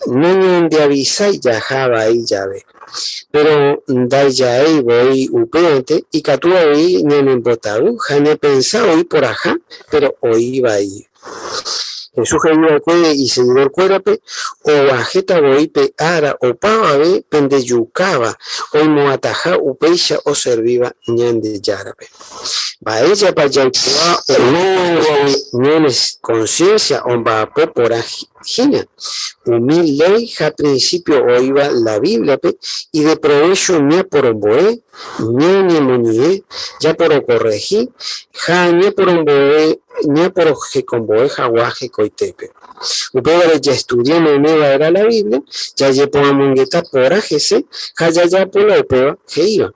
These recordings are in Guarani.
Noñandeavisái jaha vai jave. Péro ndaija'éi voi upévante, ikatu avei ñanembotavy ha ñapensa oĩ porãha, péro oĩ vai. Jesús he'i va'ekue isegidorkuérape, Oguahẽta voi pe ára opavave pendejukáva oimo'ãtaha upéicha oservíva Ñandejárape. Mba'éichapa jaikuaa oĩrõgui ñane konsiénsia omba'apo porã hína? Umi léi ha prinsípio oĩva la Bíbliape ideprovécho ñaporombo'e, ñañemoñe'ẽ, japorokorrehi ha ñaporombo'e ñaporohekombo'e hag̃ua hekoitépe. Upévare jaestudia meme va'erã la Biblia, jajepo'amongeta porã hese ha jajapo la upéva he'íva.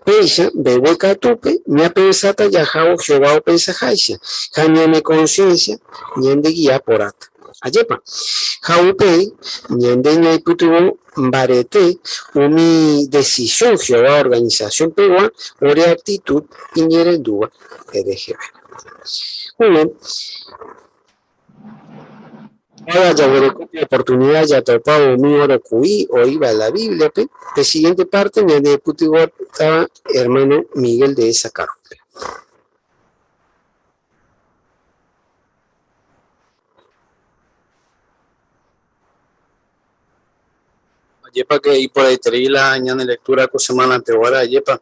Péicha, mbegue katúpe ñapensáta jahávo Jehová opensaháicha ha ñane konsiénsia ñandegia porãta. Ajépa? Ha upéi ñande ñaipytyvõ mbarete umi desisión Jehová organisasión pegua ore aktitud iñerendúva reheve. Muy Ág̃a jaguereko pe oportunida jatopávo umi óro ku'i oĩva la Bíbliape, pe siguiente párte ñanepytyvõtava ermáno Miguel de esa Carrope. Ajépa que iporãiterei la ñane lectura ko semana peguára, ajépa.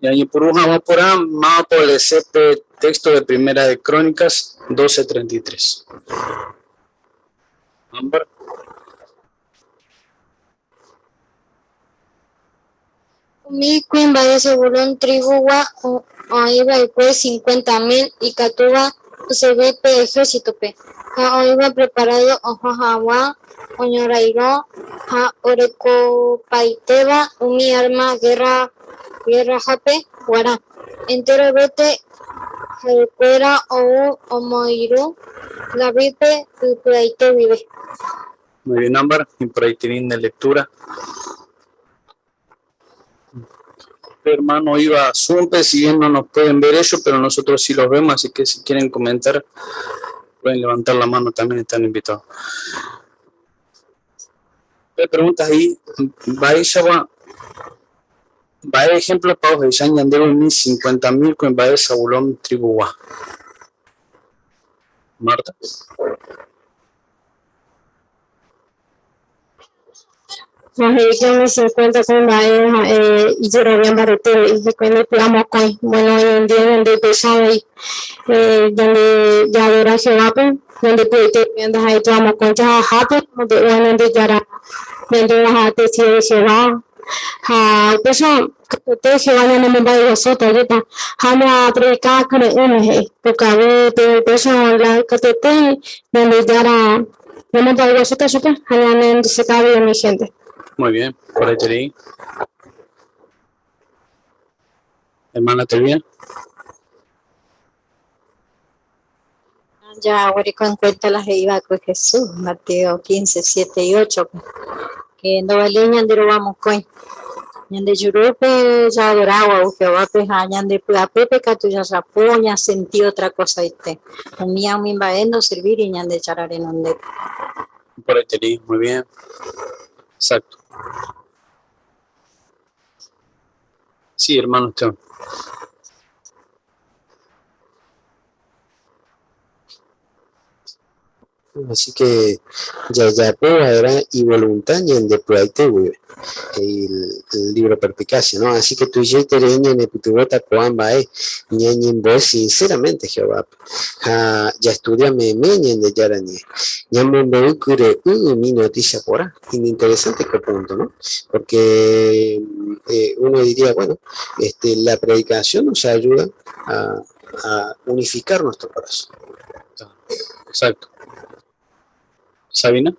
Ñañepyrũ hag̃ua porã mávapa olese pe texto de Primera de Crónicas 12:33. Ámbar. Umi kuimba'e Zebulón trivugua oĩ va'ekue 50.000 ikatúva oservi pe ehérsitope, ha oĩva preparádo oho hag̃ua oñorairõ ha orekopaitéva umi árma gerrahápe g̃uarã. Enterovete ha'ekuéra ou omoirũ Davídpe ipy'aite guive. Muy bien, Ámbar, iporãiterei nde lectura. Pe hermano iba a Zoom-pe, si bien no nos pueden ver ellos, pero nosotros sí los vemos, así que si quieren comentar, pueden levantar la mano, también están invitados. Pe pregunta he'i, Mba'éichagua, mba'e ejemplo-pa ohecha ñandéve umi 50.000 kuimba'e Zabulón tribugua? Marta. Ha he'i umi 50 kuimba'e ha'e ijerovia mbarete he'i hikuái ndaipy'amokõi. Bueno, hoy en día ñande upéicha avei ñande jaadora Jehovápe, ñande py'aite guive ndaha'éi py'amokõi jahahápe ñamombe'úva Ñandejára ñandéva ha testigo de Jehová. Ha upéicha katuete Jehová ñanemomba'eguasúta, ajépa? Ha ñapredika kyre'ỹme he'i, pukavýpe, upéicha la katuete Ñandejára ñamomba'eguasúta chupe ha ñanenduséta avei umi hénte. Muy bien, porãiterei. Hermana Telvina. Jaguereko en cuenta la he'iva'ekue Jesús, Mateo 15, 7 y 8, que ndovaléi ñande rovamokõi. Ñande jurúpe jaadorávo Jehovápe ha ñande py'apýpe katu jajapo ñasenti otra kosaite. Umía umi mba'e ndoservíri Ñandejára renondépe. Iporãiterei, muy bien. Exacto. Sí, hermano Esteban. Así que jajapo va'erã ivoluntad ñande py'aite guive, he'i el libro Perspicacia, ¿no? Así que tuichaiterei ñanepytyvõta ko'ã mba'e ñañembo'e sinceramente Jehovápe ha jaestudia meme Ñandejára Ñe'ẽ. Ñamombe'u kyre'ỹ umi noticia porã. Ininteresante ko punto, ¿no? Porque uno diría, bueno, este, la predicación nos ayuda a a unificar nuestro corazón. Exacto. Sabina.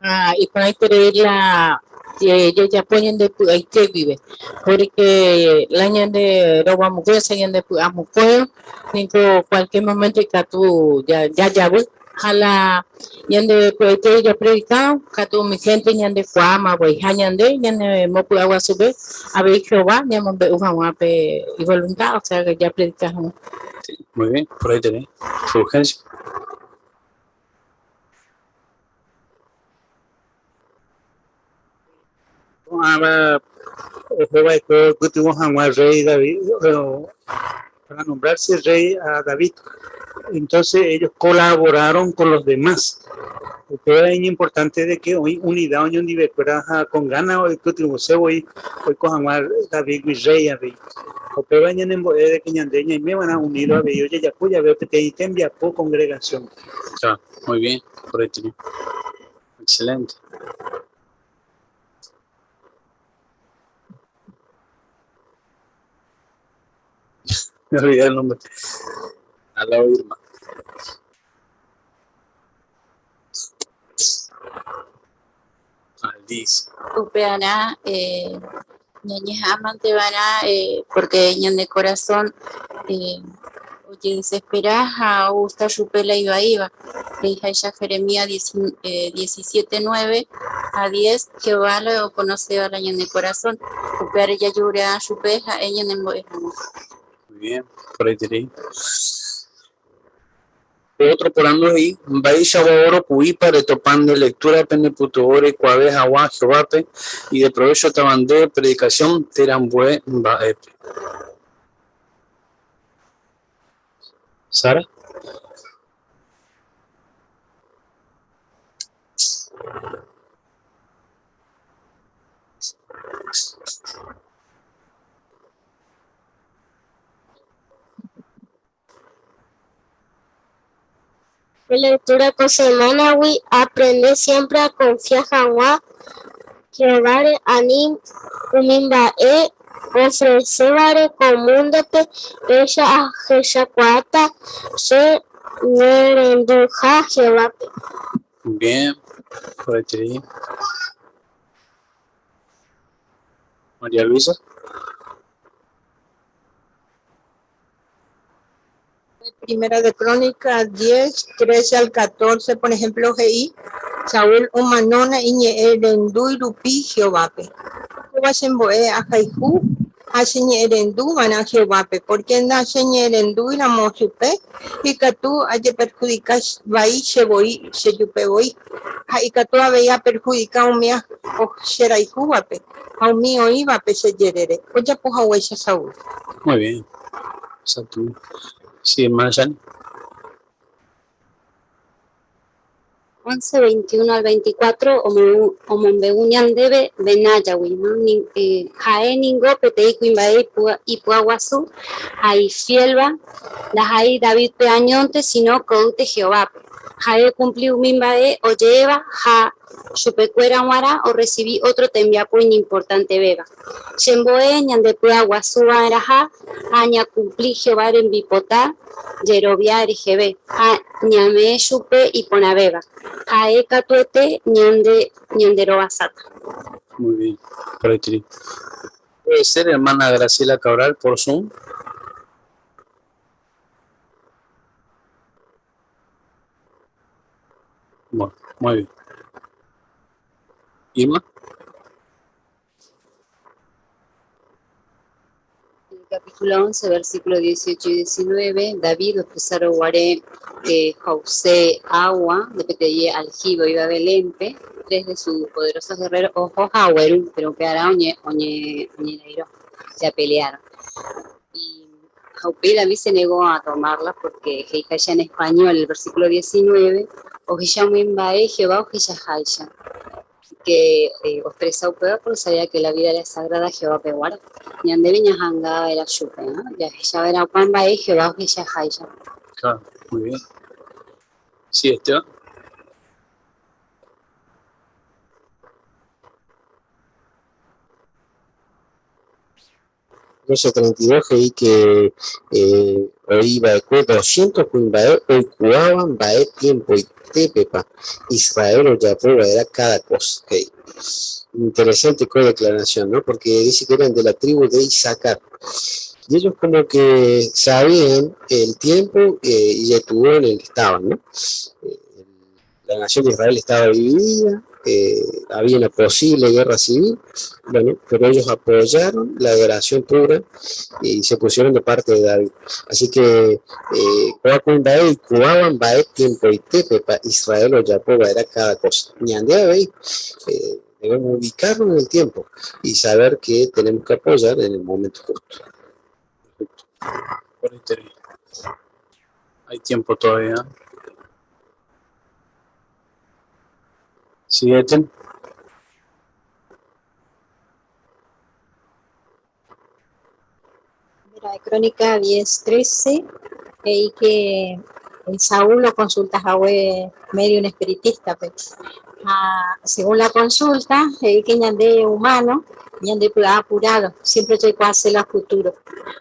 Ah, iporãiterei la jajapo ñande py'aite guive, porque la ñande rovamokõi, ñande py'amokõi niko cualquier momento ikatu jajavy ha la ñande py'aite japredika katu umi gente ñande kuaáma voi ha ñande ñanemopy'aguasuve avei Jehová ñamombe'u hag̃ua pe ivoluntad, o sea que japredika hag̃ua. Sí, muy bien, por ahí tenés. Fulgencio. Ko'ãva oho va'ekue oipytyvõ hag̃ua rey David, para nombrarse rey a David. Entonces ellos colaboraron con los demás. Upéva iñimportante de que oĩ unida oñondivekuéra ha con gana oipytyvõse voi oiko hag̃ua Davídgui rey avei. Upéva ñanembo'e de que ñande ñaime va'erã unido avei ojejapo jave peteĩ tembiapo congregación-pe. Claro, muy bien, correcto. Excelente. Me olvidé el nombre. Al lado Irma. Aldis. Upearã eh, ñañeha'ãmante va'erã eh, porque ñande corazón eh, ojedesespera ha ogusta chupe la ivaíva. He'iháicha Jeremías 17, 9 ha 10, Jehová la okonoséva la ñane corazón, upévare jajurea chupe ha'e ñanembo'e hag̃ua. Muy bien, por ahí tenéis. Otro porandu he'i, Mba'éichagua oro ku'ípa retopa nde lectura-pe ne pytyvõ reikuaave haguã Jehovápe ideprovéchotava nde predikasión térã ambue mba'épe? Sara. Lectura ko semana-gui Aprende siempre a confiar hag̃ua Jehováre ani umi mba'e oofresévare ko múndope, péicha ahechakuaáta che ñe'ẽrenduha Jehovápe. Bien, porãiterei. María Luisa. Primera de Crónicas 10, 13 al 14, por ejemplo, he'i, Saúl omanóna iñe'ẽrendúi rupi Jehovápe. Kóva chembo'e ahayhu ha cheñe'ẽrenduva'erã Jehovápe, pórke ndacheñe'ẽrendúi ramo chupe, ikatu ajeperhudika vai che voi chejupe voi, ha ikatu avei aperhudika umi cherayhúvape ha umi oĩvape che jerére, ojapo haguéicha Saúl. Muy bien. Exacto. Sí, hermana Shani. 11, 21 al 24 omombe'u ñandéve Benájagui, ha'e ningo peteĩ kuimba'e ipy'aguasu ha ifiélva, ndaha'éi Davídpe añónte síno ko'ýte Jehovápe. Ha'e okumpli umi mba'e oje'éva ha chupekuéra g̃uarã orresivi ótro tembiapo iñimportantevéva. Chembo'e ñandepy'aguasu va'erãha ha ñakumpli Jehová rembipota jerovia reheve ha ñame'ẽ chupe iporãvéva. Ha'e katuete ñande ñanderovasáta. Muy bien, por Puede ser, hermana Graciela Cabral, por Zoom. Bueno, muy bien. Irma. En el capítulo 11, versículo 18 y 19, David expresaron guare que José agua de peteĩ aljibe oĩva Belénpe, tres de sus poderosos guerreros oho ha ogueru, pero upearã oñe, oñe, oñerairõ, ya pelearon. Y ha upéi David se negó a tomarla porque he'iháicha en español el versículo 19, ohecha umi mba'e Jehová ohechaháicha. Que eh, oexpresa upéva porque sabía que la vida era sagrada Jehovápe guarã. Ñandéve ñaha'ãngava'erã chupe, ¿no? Jahechava'erã opa mba'e Jehová ohechaháicha. Claro, muy bien. Sí, Esteban. Verso 32 he'i que eh, oĩ va'ekue 200 kuimba'e oikuaáva mba'e tiempoitépepa Israel ojapo va'erã cada cosa, he'i. Interesante ko declaración, ¿no? Porque dice que eran de la tribu de Isacar. Y ellos como que sabían el tiempo eh, y el en el que estaban, ¿no? Eh, la nación de Israel estaba dividida, eh, había una posible guerra civil, bueno, pero ellos apoyaron la adoración pura y se pusieron de parte de David. Así que eh, tiempo y tepe pa Israel ojapo era cada cosa. Ñande avei, eh, Debemos ubicarnos en el tiempo y saber que tenemos que apoyar en el momento justo. Perfecto. Hay tiempo todavía. Siguiente. Primera de Crónica 10:13, y que Saúl lo consulta a medio un espiritista, pues. Ah, según la consulta, que ñande humano, ñande apurado, siempre llegó a hacer la futuro.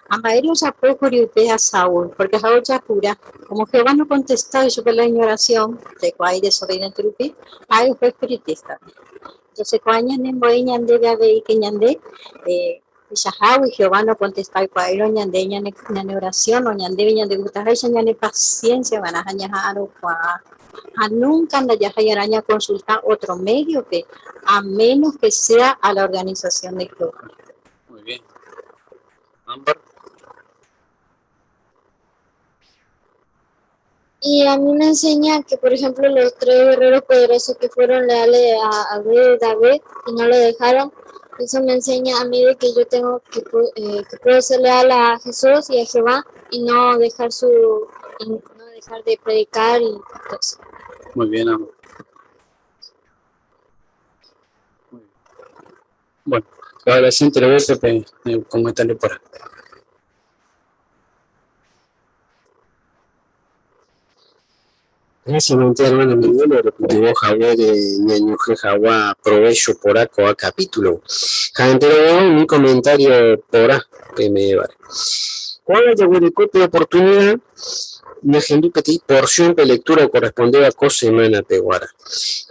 Amaello ya poco a Saúl, porque Saúl ya apura. Como Jehová no contestó y supe la oración, llegó ahí desobediente rupi, ahí fue espiritista. Entonces, cuando ñande ñande de que ñande, y Jehová no contestó y cuando ñande ñande oración, o ñande ñande gusta, ñande paciencia, van a a nunca anda ya araña consultar otro medio que a menos que sea a la organización de Jehová. Muy bien. Ámbar. Y a mí me enseña que, por ejemplo, los tres guerreros poderosos que fueron leales a rey David y no lo dejaron, eso me enseña a mí de que yo tengo que, que puedo ser leal a Jesús y a Jehová y no dejar su y no dejar de predicar y todo eso. Muy bien, amor. Muy bien. Bueno, ahora sí entrevista comentario por ahí. Gracias, hermano Miguel, repitió Javier Ñañuje Jaguá, provecho por a capítulo. Entero un comentario por A, que me vale. ¿Cuál es la oportunidad? Ñahendu peteĩ porción de lectura corresponde a ko semana peguara.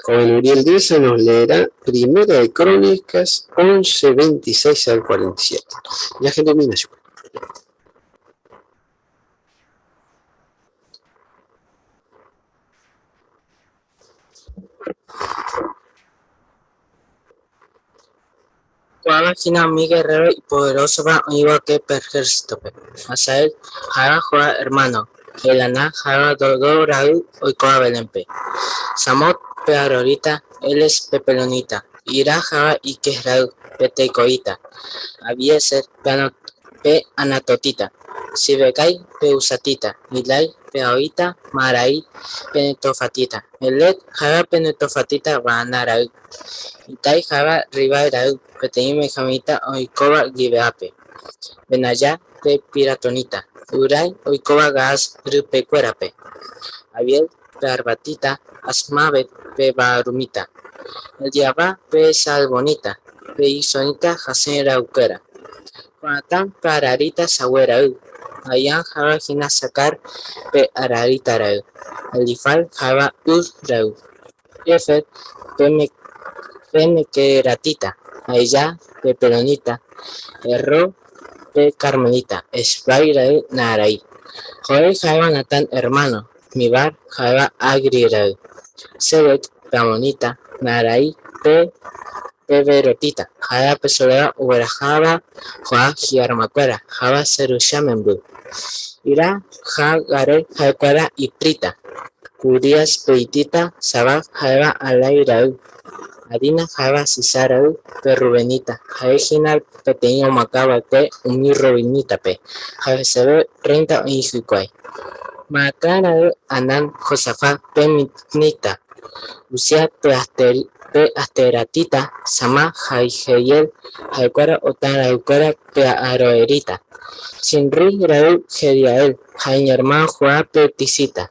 Joven Uriel Díaz nos leerá Primera de Crónicas 11, 26 al 47. Ñahendu Minación. Ko'ãva hína umi guerrero ipoderósova oĩva upe ejército-pe. Asael ha'éva Joab hermano, Elaná ha'éva Dodó ra'y oikóva Belénpe. Samot pe Arorita, Heles pe Pelonita, Irá ha'éva Iqués ra'y pe Tecoíta, Abiézer pe Anatotita, Sibecai pe Husatita, Ilai pe Ahoíta, Maharai pe Netofatita, Heled ha'éva pe Netofatita Baaná ra'y, Itai ha'éva Ribai ra'y peteĩ benjaminita oikóva Guibeápe, Benaya pe Piratonita, Hurái oikóva Gaas rypekuérape, Abiel pe Arbatita, Azmávet pe Baharumita, Eliabá pe Saalbonita, pe Gizonita Jasén ra'ykuéra, Jonatán pe Ararita Sagué ra'y, Ahiam ha'éva hína Sacar pe Ararita ra'y, Elifal ha'éva Ur ra'y, Éfer pe Mequeratita, Ahiyá pe Pelonita, Herró pe Carmelita, Esbai ra'y Naharai, Joel ha'éva Natán hermano, Mibhar ha'éva Hagrí ra'y, Sélec pe Amonita, Naharai pe Beerotita, ha'éva pe soldado ogueraháva Joab hi'armakuéra ha'éva Seruiá memby. Irá ha Gareb ha'ekuéra iprita, Urías pe hitita, Zabad ha'éva Ahlai ra'y, Adina ha'éva Zizá ra'y pe rubenita, ha'ehína peteĩ omoakãva'ekue umi rubenita-pe ha heseve 30 oĩ hikuái. Maacá ra'y Hanán Josafat pe mitnita, Uzía pe asteratita, Samá ha Jeiel ha'ekuéra Hotam ra'ykuéra pe aroerita, Simrí ra'y Jediael ha iñermáno Joha pe tizita,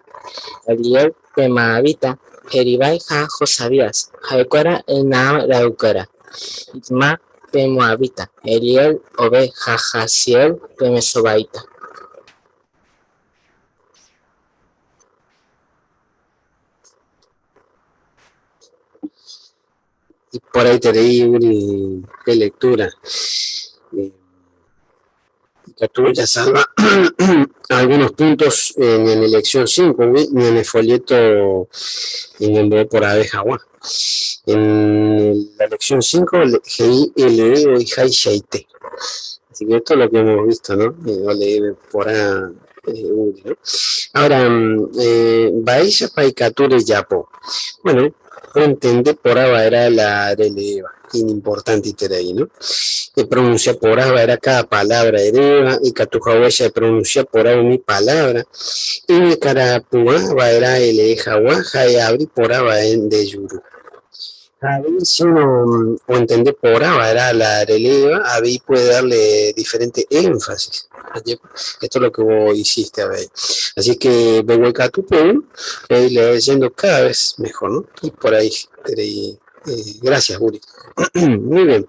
Eliel pe maavita, Jeribai ha Josabías ha'ekuéra Elnaam ra'ykuéra, Itmá pe moabita, Eliel, Obed ha Jahaziel pe mesobaíta. Y por ahí te leí una lectura. Ikatu jasalva algunos puntos en la lección 5, en el folleto en el por abeja. En la lección 5, G I L E o I J I T. Así que esto es lo que hemos visto, ¿no? Leí por A, U, ¿no? Ahora, Baisha Paikature Yapo. Bueno, Ontende porã va'erã la releéva, iñimportanteiterei, no? Epronuncia porã va'erã cada palabra eréva, ikatu haguéicha epronuncia porã umi palabra, eñekarapu'ã va'erã elee haguã ha eavri porã va'e nde juru. Ha avei si uno ontende porã va'erã la releéva, avei puede darle diferente énfasis. Ajépa? Esto es lo que vos hiciste avei. Así que mbeguekatúpe uno rei leyendo cada vez mejor, no? Y por ahí rei eh, gracias, Guri. Muy bien.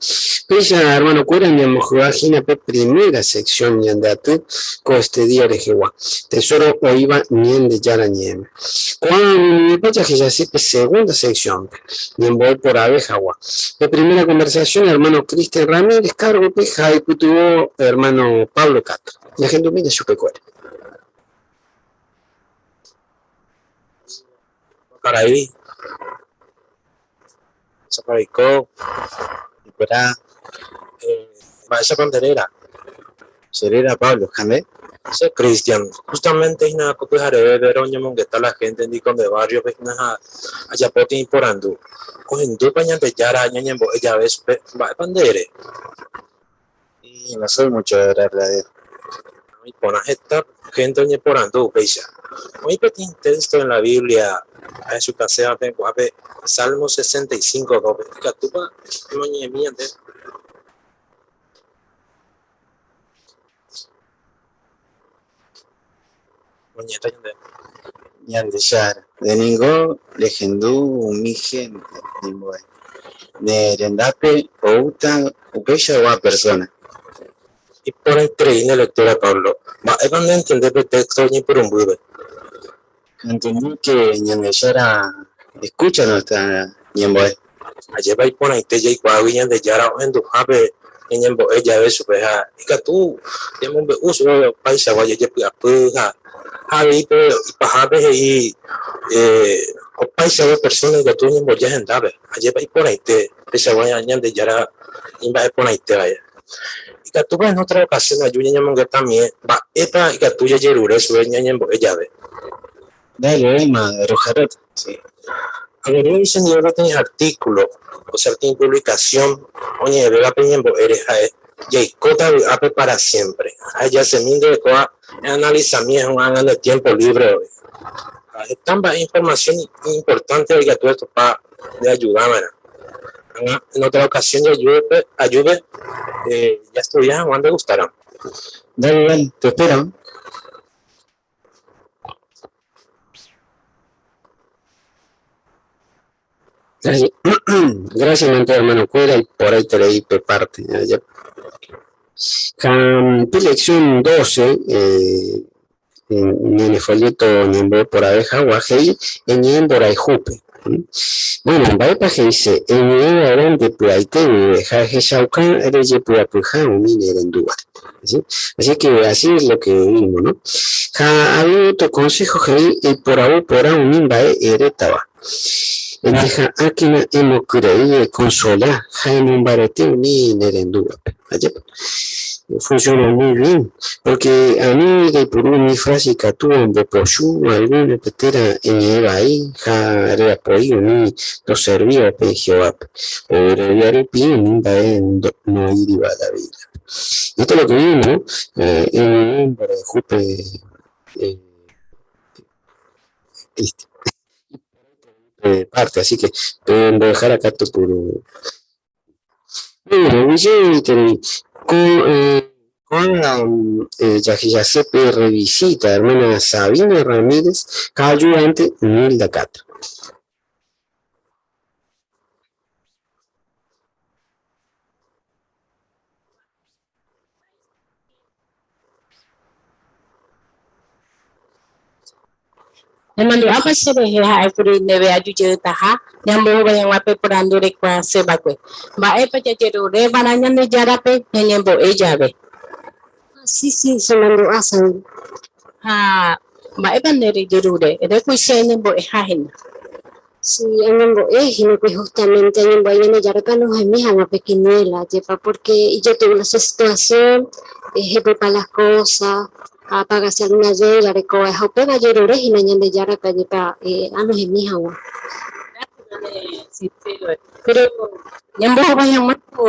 Péicha, hermano-kuéra, ñamohygua hína pe primera sección ñande aty ko este día rehegua. Tesoro oĩva Ñandejára Ñe'ẽme. Ko'ág̃a oñeñe'ẽpa jahechase pe segunda sección-pe, ñembo'e porãve hag̃ua. Pe primera conversación hermano Cristian Ramírez kárgope ha oipytyvõ hermano Pablo Castro. Ñahendumína chupekuéra. Karai, Chapariko, Iporã, mba'éichapa nde réra? Che réra Pablo, ha nde? Che Cristian. Justamente hína ko pyhareve roñemongeta la gente ndi ko nde barrio-pe hína ha ajapo tĩporandu. Ohendúpa Ñandejára ñañembo'e jave chupe, mba'épa nde ere? Y no soy mucho de orarle a Dios. Iporã heta gente oñeporandu upéicha. Oĩ peteĩ texto en la Biblia ahechukasévape ko'ápe Salmo 65, 2-pe. Ikatúpa emoñe'ẽmi ñande? Moñe'ẽta ñande. Ñandejára, nde ningo rehendu umi hénte ñembo'e. Ne rendápe oúta upeichagua persóna. Iporãiterei nde lectura, Pablo. Mba'épa nde entende pe texto ñepyrũmbýpe? Antende que Ñandejára escucha nuestra ñembo'e. Ajépa iporãite jaikuaágui Ñandejára ohenduhápe ñañembo'e jave chupe ha ikatu ñamombe'u chupe opaichagua jajepy'apy ha avei pe ipahápe he'i opaichagua persona ikatu oñemboja hendápe. Ajépa iporãite peichagua Ñandejára imba'eporãitéva. Ikatúpa en otra ocasión aju ñañemongetamie mba'épa ikatu jajerure chupe ñañembo'e jave. Dale, Emma, rojaróta. Sí. Aguerúi che ndive peteĩ artículo, o sea, peteĩ publicación oñe'ẽvéva pe ñembo'ére ha'e Jaikóta vy'ápe para siempre. Ha ejasemi ndéve kóva eanalizami ehũ'ãga nde tiempo libre vove. Ha heta mba'e información importante ikatu etopa nde ayuda va'erã. Ág̃a en otra ocasión jajúpe, ajúpe jaestudia hag̃ua nde gustáramo. Dale, dale, te espero. Gracias, gracias hermano-kuéra iporãiterei pe parte. Ha pe lección 12, eh, ñane folleto ñembo'e porãve hag̃ua he'i eñe'ẽ mborayhúpe. Bueno, mba'épa he'ise eñe'ẽ va'erã nde py'aite guive ha ehechauka rejepy'apyha umi nerendúvare. ¿Sí? Así que así es lo que vimos, ¿no? Ha avei otro consejo he'i eiporavo porã umi mba'e erétava. Eñeha'ãkena emokyre'ỹ, ekonsola ha emombarete umi nerendúvape. Ajépa? Funciona muy bien, porque ani reipuru umi frase ikatu ombopochu algúnope térã eñe'ẽ vai ha reapo'i umi ndoservívape Jehovápe, oguerovia rupi umi mba'e noĩriva la Bíbliape. Esto es lo que vimos, ¿no? Eñe'ẽ mborayhúpe Cristian. Parte, así que mbo'ehára katu puru. Bueno, aguyjeterei ko ko'ág̃a jahejase pe revisita hermana Sabina Ramírez ha ayudante Nilda Castro. Nemandu'ápa che rehe ha'ékuri ndéve aju jeytaha ñambohovái hag̃ua pe porandu reikuaase va'ekue. Mba'épa jajerureva'erã Ñandejárape ñañembo'e jave? Si, si, chemandu'a, Saúl. Ha mba'épa nde rejerure? Erékuri che añembo'eha hína. Si, añembo'e hína kuri justamente añembo'e Ñandejárape anohemi hag̃ua pe quiniela, ajépa, porque ijetu'u la che situación, hepypa las cosa, ha apagase alguna deuda arekóva, ha upéva ajerure hína Ñandejárape ajépa anohemi hag̃ua. Sincero. Pero ñambohovái hag̃ua ko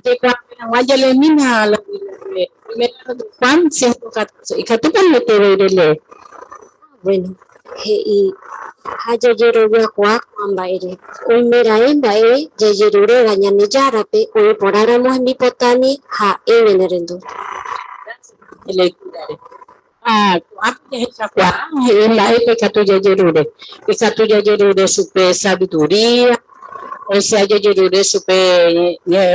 jaikuaave hag̃ua jaleemína la Biblia-pe Primera de Juan 5:14. Ikatúpa ndeteve relee? Bueno, he'i ha jajeroviakuaa ko'ã mba'ére. Oimeraẽ mba'e jajeruréva Ñandejárape oĩ porãramo hembipotámi ha'e ñanerendu. Lectura-re. Ha ko'ápe jahechakuaa he'i mba'épa ikatu jajerure. Ikatu jajerure chupe sabiduría, osea jajerure chupe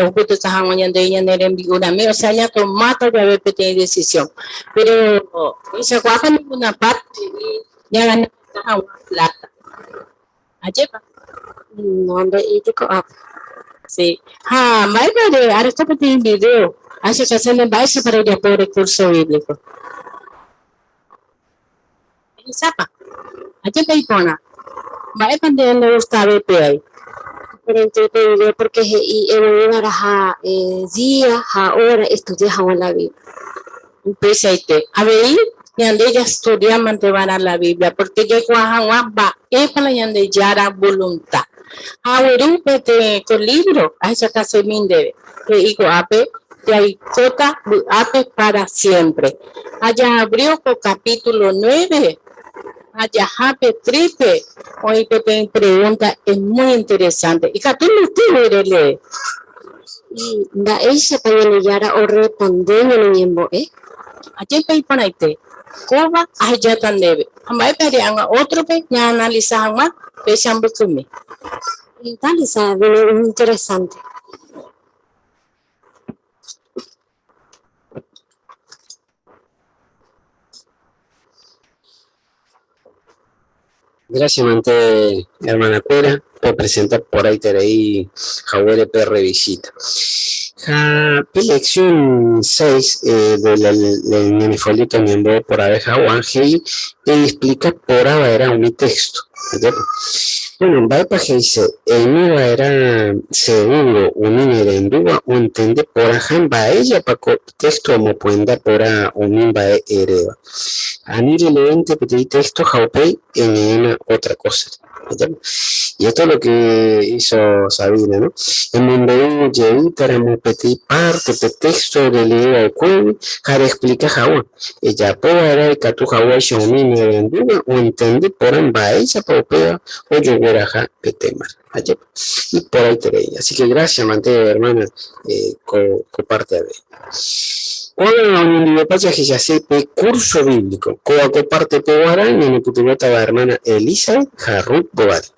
ohupytyka hag̃ua ñande ñane rembi'urãmi, osea ñatomáta jave peteĩ decisión. Pero jahechakuaápa ninguna parte he'i ñaganata hag̃ua plata. Ajépa? No, nde'íri ko'ápe. Sí. Ha mba'épa ere areko peteĩ video ahechakase nde mba'éichapa rejapo recurso bíblico. Ehechápa. Ajépa iporã. Mba'épa nde ndegustave péai? Diferente pe video porque he'i evovéva'erãha día ha hora estudia hag̃ua la Biblia. Upeichaite. Avei ñande jastudiamanteva'erã la Biblia porque jaikuaa hag̃ua mba'épa la Ñandejára voluntad. Ha agueru peteĩ ko libro ahechakasemi ndéve. He'i ko'ápe jaikóta vy'ápe para siempre. Ha jaabrió ko capítulo 9 ha jahápe 3-pe oĩ peteĩ pregunta es muy interesante. Ikatu ndeteve relee. Mba'éichapa Ñandejára orresponde ñane ñembo'e? Ajépa iporãite. Kóva ahejáta ndéve. Ha mba'épa ere ág̃a ótrope ñaanalisa hag̃ua péicha mbykymi. Dale, esa viene interesante. Gracias, mante, hermana Cuera, por presentar por ahí terei haguére pe revisita. Ha pe lección 6 del ñane folleto ñembo'e porãve hag̃ua he'i explica porãva'erã umi texto. Ajépa? Bueno, mba'épa he'ise eimeva'erã seguro umi nerendúva ontende porãha mba'éichapa ko texto omopyenda porã umi mba'e eréva. Ani releénte peteĩ texto ha upéi eñe'ẽma otra cosa. Ajépa? Y esto es lo que hizo Sabina, ¿no? Emombe'u jeýtaramo peteĩ parte pe texto releeva'ekuégui ha reexplica hag̃ua. Ejapova'erã ikatu haguéicha umi nerendúva ontende porã mba'éichapa upéva ojogueraha pe témare. Ajépa? Iporãiterei. Así que gracias, mante, hermana, ko parte avei. Ko'ág̃a oñondivepa jahechase pe curso bíblico. Kóva ko parte peguarã ñanepytyvõtava hermana Elizabeth ha Ruth Bogatti.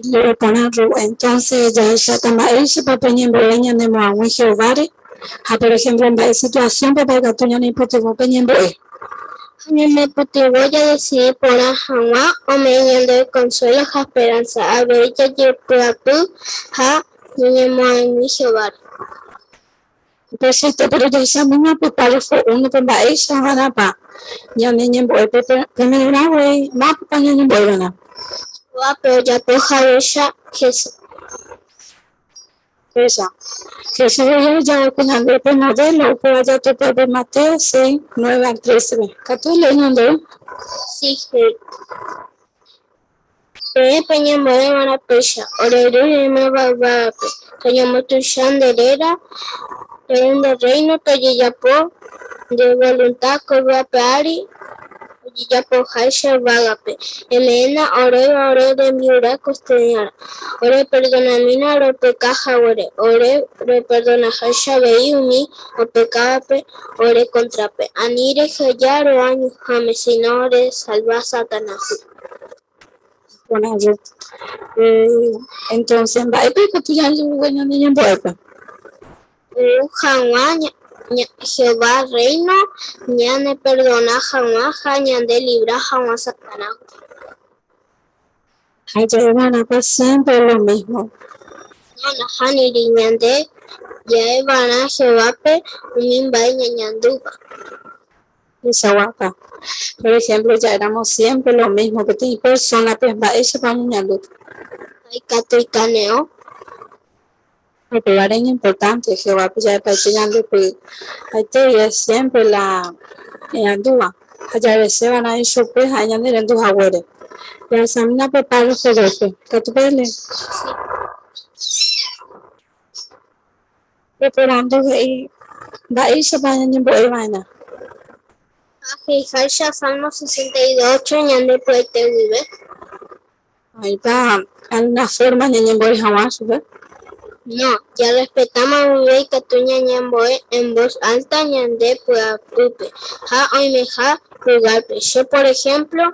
Lee porã Ru. Entonces jahecháta mba'éichapa pe ñembo'e ñanemoag̃ui Jehováre ha por ejemplo mba'e situación-pepa ikatu ñaneipytyvõ pe ñembo'e. Ha ñanepytyvõ jadesidi porã hag̃ua ome'ẽ ñandéve consuelo ha esperanza, avei jajepy'apy ha ñañemoag̃ui Jehováre. Upeichaite, pero jahechamína pe párrafo 1-pe mba'éicha va'erãpa ñane ñembo'e primerorã voi mápapa ñañembo'eva'erã. Jehovápe ojapo haguéicha Jesús. Péicha, Jesús oheja ñande pe modelo upéva jatopa pe Mateo 6, 9 al 13-pe. Katu elee ñandéve. Sí, he'i. Peẽ peñembo'eva'erã péicha, Ore Ru reimeva yvágape, toñembotuicha nde réra, tou nde reino, tojejapo nde voluntad ko yvy ape ári ojejapoháicha yvágape. Eme'ẽna oréve ore rembi'urã kosteñarã. Ore perdonamína ropeka haguére, ore roperdonaháicha avei umi opekávape ore kóntrape. Ani reheja ro'a ñuhãme, sino oresalva Satanásgui. Porã Ruth. Entonces, mba'épa ikatu jajuve ñane ñembo'épe? Ou hag̃ua Jehová reino ñaneperdona hag̃ua ha ñandelivra hag̃ua Satanásgui. Ha ja'eva'erãpa siempre lo mismo. No, nahániri, ñande ja'eva'erã Jehovápe umi mba'e ñañandúva. Peichaguápa. Por ejemplo, ja'éramo siempre lo mismo peteĩ persona-pe mba'éichapa oñeñandúta. Ha ikatu ikane'õ. Upévare iñimportánte Jehovápe ja'epaite ñande py'aite guive siémpre la ñañandúva ha javese va'erã ichupe ha'e ñanerendu haguére. Jahechamína pe párrafo dóspe. Ikatu pelee. Pe porandu he'i, Mba'éichapa ñañembo'e va'erã? Ha he'iháicha Salmo 68 ñande py'aite guive. Oĩpa alguna forma ñañembo'e hag̃ua chupe? No, jarrespetáma guive ikatu ñañembo'e en voz alta ñande py'apýpe ha oimeha lugárpe. Che por ejemplo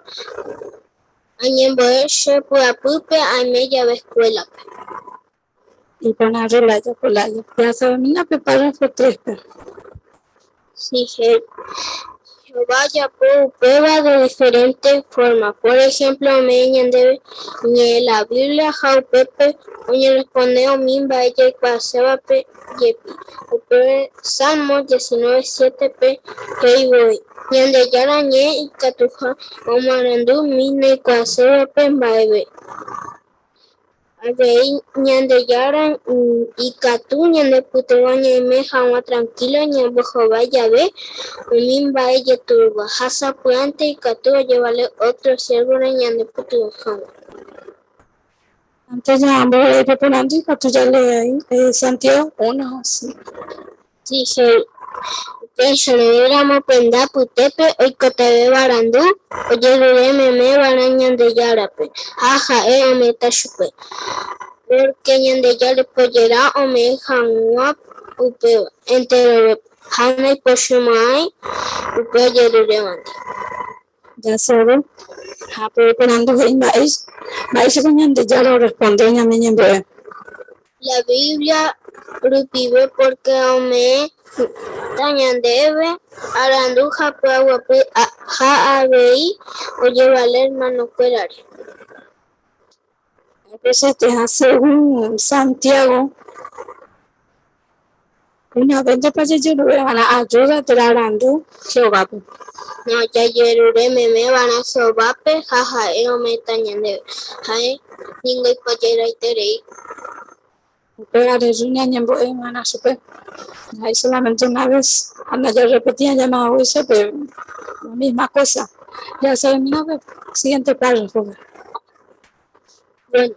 añembo'e che py'apýpe aime jave escuélape. Iporã rrelaya ko lája. Jahasavemína pe párrafo tréspe. Si, Jehová ojapo upéva de diferénte fórma. Pór ehémplo ome'ẽ ñandéve Iñe'ẽ la Biblia ha upépe oñerresponde umi mba'e jaikuaasévape jepi. Upévare Salmo 19:7-pe he'i voi Ñandejára Ñe'ẽ ikatuha omoarandu umi ndoikuaaséivape mba'eve. Avei Ñandejára ikatu ñanepytyvõ ñaime hag̃ua trankílo ñambohovái jave umi mba'e jetu'úva, ha sapy'ánte ikatu ojevale ótro siérvore ñanepytyvõ hag̃ua. Ántes ñambohovái pe porandu ikatu jalee Santiago 1:5. Si, he'i. Upéicha oĩramo pende apytépe oikotevẽva arandu, ojerure meme va'erã Ñandejárape, ha ha'e ome'ẽta chupe. Pórke Ñandejára ipojera ome'ẽ hag̃ua upéva enterovépe, ha ndaipochymo'ãi upe ojerurévandi. Jaseve ha pe porandu he'i mba'éichapa Ñandejára orresponde ñane ñembo'e. La Biblia rupive pórke ome'ẽta ñandéve arandu ha py'aguapy ha avei ojevale ermanokuérare. Upeichaite ha según Santiago, una véntepa jajerure va'erã ajúda térã arandu Jehovápe. No, jajerure meme va'erã Jehovápe ha ha'e ome'ẽta ñandéve. Ha'e ningo ipojeraiterei. Upévare ñañembo'e va'erã chupe. Ndaha'éi solamente una ves ha ndajarrepetí ajáma haguéicha pe la misma cosa. Jahasavemína pe siguiente párrafope. Bueno.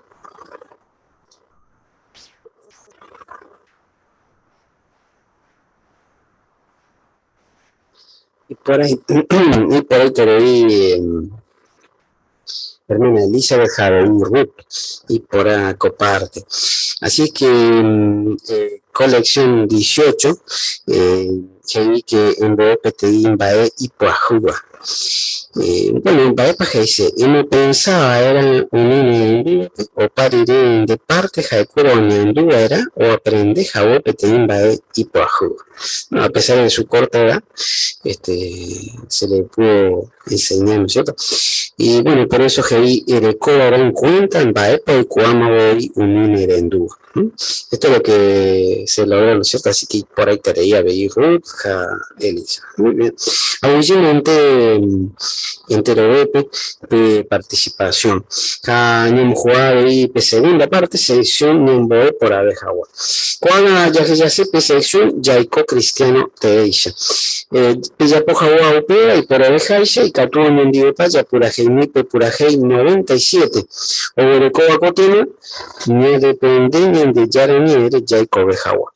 Iporãiterei hermana Elizabeth ha avei Ruth iporã ko parte. Así es que ko lección 18 he'i que embo'e peteĩ mba'e ipyahúva. Bueno, mba'épa he'ise? Emopensa va'erã umi nehendúvape opa rire nde parte ha'ekuéra oñandu va'erã oaprende hague peteĩ mba'e ipyahúva. A pesar de su corta edad, este, se le pudo enseñar, ¿no es cierto? Y bueno, por eso he'i ereko va'erã en cuenta mba'épa oikuaáma voi umi nerendúva. Esto es lo que se logró, ¿no es cierto? Así que por ahí te avei Ruth ha Elisa. Muy bien. Aguyjemente enterovépe pe participación. Ha ñamohu'ã avei pe segunda parte, sección ñembo'e porãve hag̃ua. Ko'ág̃a jahejase pe sección jaiko cristiano teéicha. Pejapo hag̃ua upéva iporãveháicha ikatu oñondivepa japuraheimi pe purahéi 97 oguerekóva ko tema Ñadepende Ñandejára ñe'ẽre jaikove hag̃ua.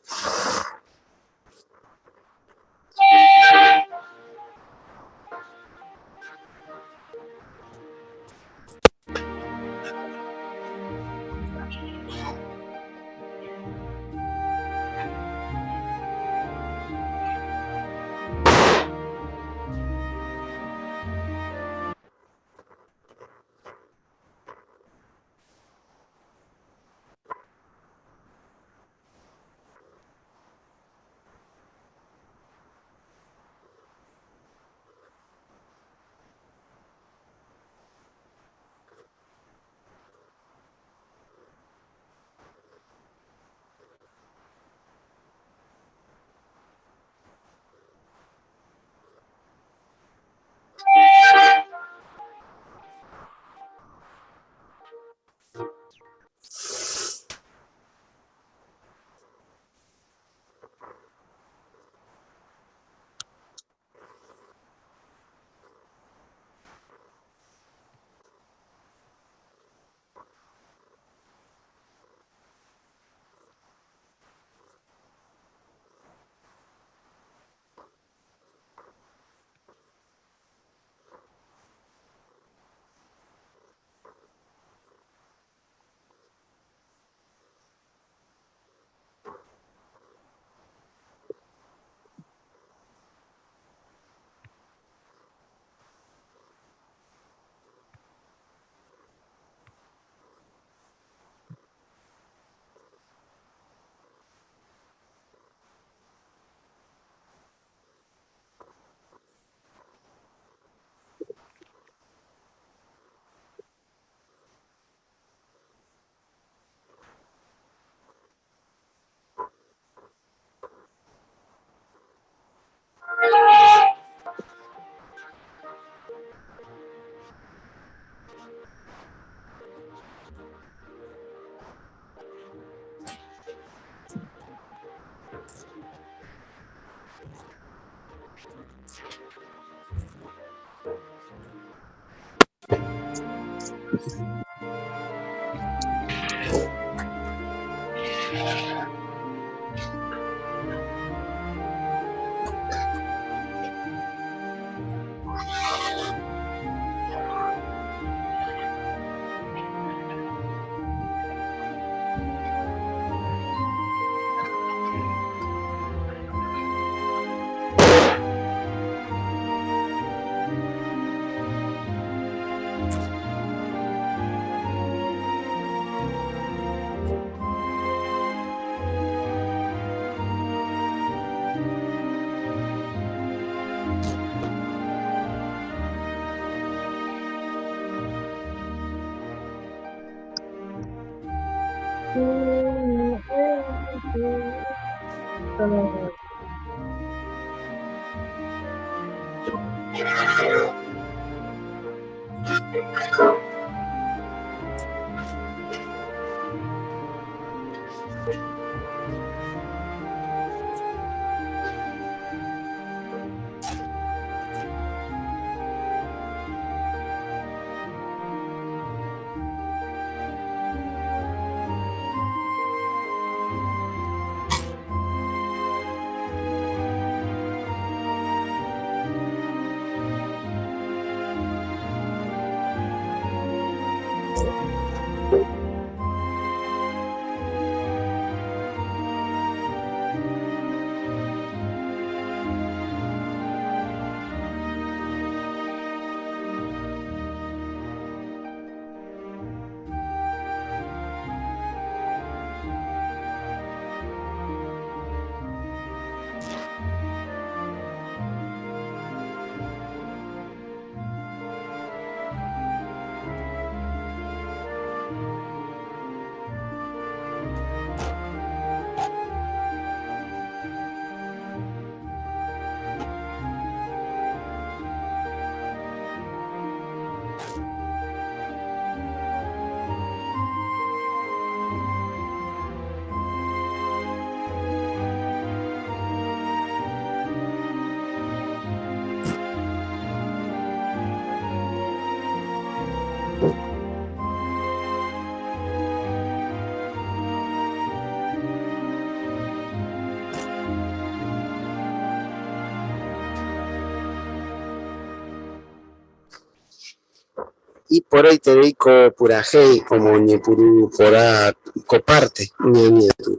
Iporãiterei ko purahéi omoñepyrũ porã ko parte ñañandu.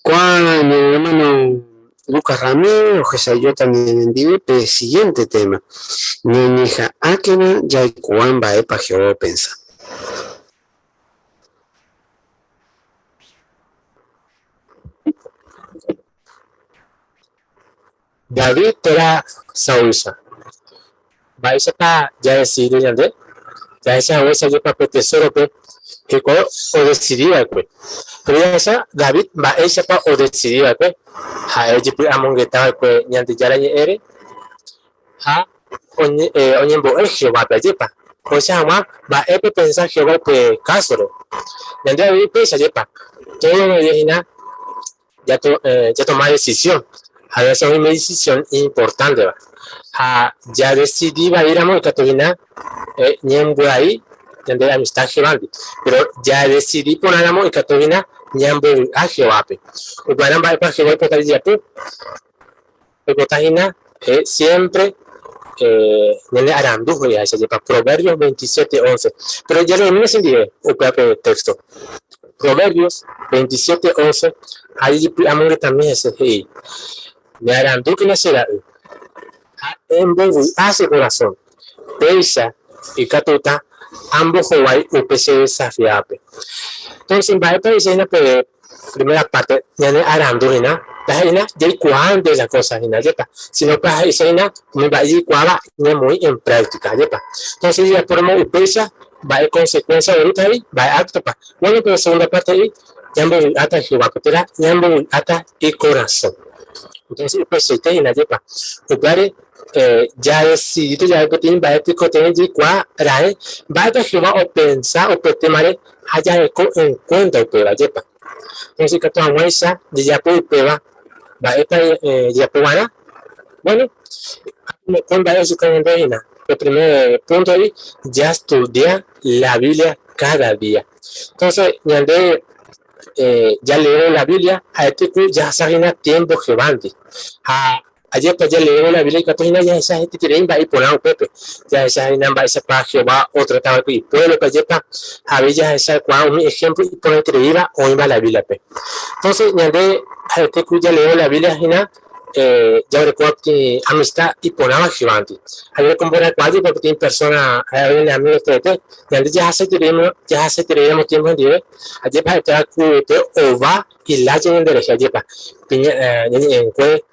Ko'ã ñane hermano Lucas Ramírez ohechajóta ñanendive pe siguiente tema, Ñañeha'ãkena jaikuaa mba'épa Jehová opensa. David térã Saúlcha. Mba'éichapa jadesidi ñande? Jahecha haguéicha jepa pe tesórope hikuái odesidi va'ekue. Péro jahecha David mba'éichapa odesidi va'ekue, ha'e ojepy'amongeta va'ekue Ñandejára Ñe'ẽre ha oñembo'e Jehovápe. Ajépa ohecha hag̃ua mba'épa opensa Jehová upe kásore. Ñande avei upéicha ajépa, tódo lo día hína jatoma decisión. A veces oime decisión importanteva. Ha jadecidi vaíramo ikatu hína ñembyai ñande amistad Jehovándi. Pero jadecidi porãramo ikatu hína ñambovy'a Jehovápe. Upearã mba'épa Jehová oipota jajapo? Oipota hína siempre ñane arandu he'iháicha jepa Proverbios 27, 11. Pero jaleemína chendive upéva pe texto. Proverbios 27, 11 ha jajepy'amongetami hese he'i, Nearandúkena che ra'y, ha embovy'a che korasõ, péicha ikatúta ambohovái upe che desafiávape. Entonces, mba'épa he'ise hína pe primera parte ñane arandu hína? Ndaha'éi jaikuaánte la cosa hína, ajépa? Sino que he'ise hína umi mba'e jaikuaáva ñamoĩ en práctica, ajépa? Entonces jajapóramo upéicha, mba'e consecuencia oguerúta he'i? Mba'e acto-pa? Bueno, pero segunda parte he'i ñambovy'áta Jehovápe térã ñambovy'áta ikorasõ. Entonces upeichaite hína, ajépa? Upévare jadesidíta jave peteĩ mba'e tekotevẽ jaikuaa raẽ mba'épa Jehová opensa upe témare ha jareko en kuénta upéva, ajépa? Entonces ikatu hag̃uáicha jajapo upéva, mba'épa jajapo va'erã? Bueno, mokõi mba'e ojuka ñande hína. Pe primer punto he'i jastudia la Biblia káda día. Entonces ñande jaleévo la Biblia ha'ete ku jahasa hína tiémpo Jehovándi. Ha Ajépa jaleévo la Biblia ikatu hína jahecha hetaiterei mba'e iporã upépe. Jahecha hína mba'éichapa Jehová otrata va'ekue ipuévlope, ajépa ha avei jahechakuaa umi ehémplo iporãitereíva oĩva la Bíbliape. Entónse ñande ha'ete ku jaleévo la Biblia hína jaguerekóva peteĩ amista iporãva Jehovándi. Ha jarekomborakuaa jepe peteĩ persóna ha'éva ñane amígo teete, ñande jahasaitereíramo tiémpo hendive, ajépa ha'etéva ku upe ova Ilája ñanderehe ajépa, pe ñañe'ẽngue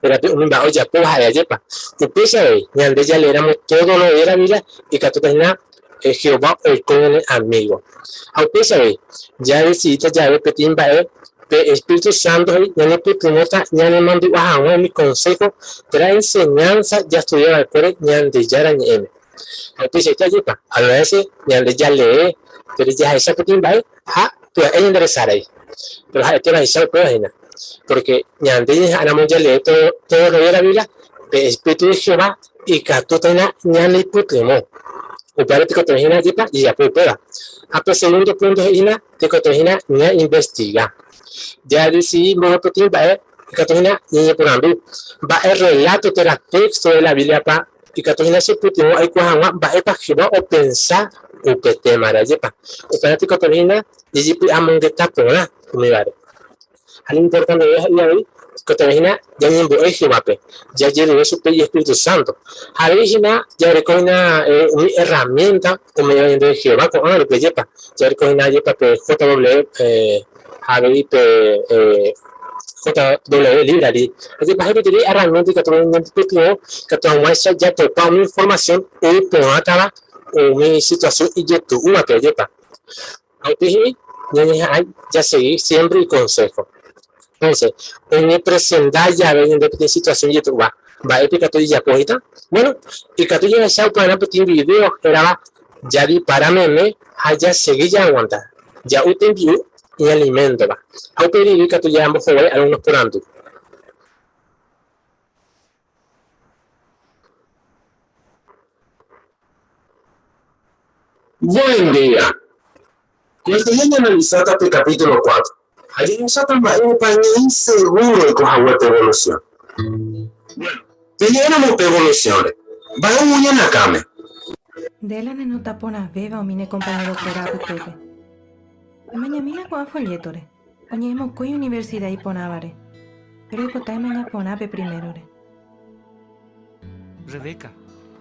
térã pe umi mba'e ojapóva ha'e ajépa. Upéicha avei, ñande jaleéramo tódo lo de la Biblia ikatúta hína Jehová oiko ñane amígo. Ha upéicha avei, jadesidíta jave peteĩ mba'e, pe espíritu sánto he'i ñanepytyvõta ñanemandu'a hag̃ua umi konsého térã enseñánsa jastudia va'ekuére Ñandejára Ñe'ẽme. Ha upeichaite ajépa, avése ñande jalee térã jahecha peteĩ mba'e ha pya'e ñanderesarái. Péro ha'ete vaicha upéva hína, pórke ñande ñañeha'ãramo jalee tódo lo día la Biblia, pe espíritu de Jehová ikatúta hína ñanepytyvõ. Upévare tekotevẽ hína ajépa jajapo upéva. Ha pe segundo púnto he'i hína tekotevẽ hína ñainvestiga. Jadesidi mboyve peteĩ mba'e ikatu hína ñañeporandu, Mba'e rreláto térã téxto de la Bíbliapa Ikatu hína chepytyvõ aikuaa hag̃ua mba'épa Jehová opensa upe témare. Ajépa upéva tekotevẽ hína jajepy'amongeta porã umívare. Ha iñimportanteve he'i avei tekotevẽ hína ñañembo'e Jehovápe, jajerure chupe ijespíritu sánto. Ha avei hína jareko hína umi erramiénta ome'ẽva ñandéve Jehová ko'ág̃a rupi. Ajépa jareko hína ajépa pe JW ha avei pe JW Library. Ajépa hetaiterei herramienta ikatu ñanepytyvõ ikatu hag̃uáicha jatopa umi informasión ou porãtava umi situasión ijetu'úvape. Ajépa ha upéi he'i ñañeha'ã jasegi siémpre ikonsého. Entonces, oñepresenta jave ñande peteĩ situasión ijetu'úva, mba'épa ikatu jajapo híta? Bueno, ikatu jahecha upearã peteĩ vidéo hérava Jadipara meme ha jasegi jaaguanta. Ja'u tembi'u iñaliméntova, ha upe rire ikatu ñambohovái algunos porandu. Buen día! Koestedía ñaanalisáta pe capítulo cuatro ha jahecháta mba'érepa ñaĩ segúro oiko hague pe evolusión. Buéno, ñañe'ẽramo pe evolusiónre, mba'e ou ñane akãme? Nde la nenota porãvéva umi ne kompañerokuéra apytépe. Emañamína ko'ã follétore, oñe'ẽ mokõi universida iporãvare, péro oipota emaña porã pe primérore. Rebeca,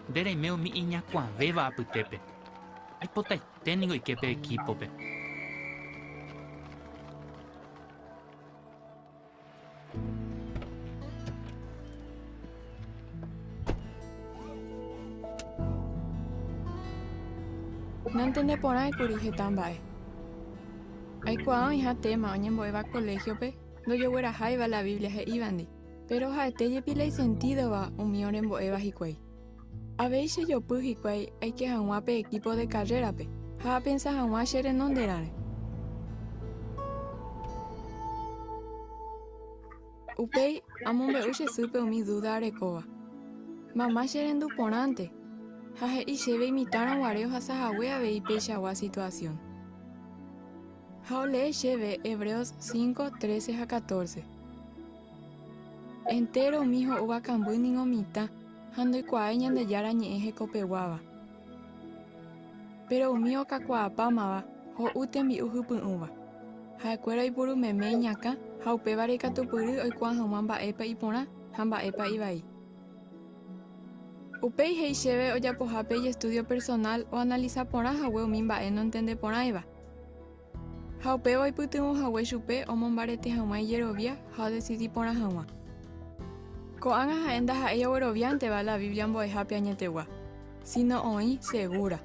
nde reime umi iñakuãvéva apytépe. Aipotaite ningo oike pe ekípope. Nantendeporãikuri heta mba'e. Aikuaa oĩha téma oñembo'éva koléhiope ndojogueraháiva la Biblia he'ívandi, péro ha'ete jepi la isentídova umi orembo'éva hikuái. Avei chejopy hikuái aike hag̃ua pe ekípo de karrérape ha apensa hag̃ua che renonderãre. Upéi amombe'u che sýpe umi dúda arekóva. Mama cherendu porãnte ha he'i chéve imitãrõ guare ohasa hague avei peichagua situasión. Ha olee chéve Hebreos 5, 13 ha 14. Entéro umi ho'úva kamby ningo mitã ha ndoikuaái Ñandejára Ñe'ẽ hekopeguáva. Péro umi okakuaapámava ho'u tembi'u hypy'ũva. Ha'ekuéra oipuru meme iñakã ha upévare ikatupyry oikuaa hag̃ua mba'épa iporã ha mba'épa ivai. Upéi he'i chéve ojapohápe ijestúdio personál oanalisa porã hague umi mba'e nontendeporãiva. Ha upéva oipytyvõ hague chupe omombarete hag̃ua ijerovia ha odesidi porã hag̃ua. Ko'ág̃a ha'e ndaha'éi ogueroviánteva la Biblia mbo'ehápe añetegua, síno oĩ segúra.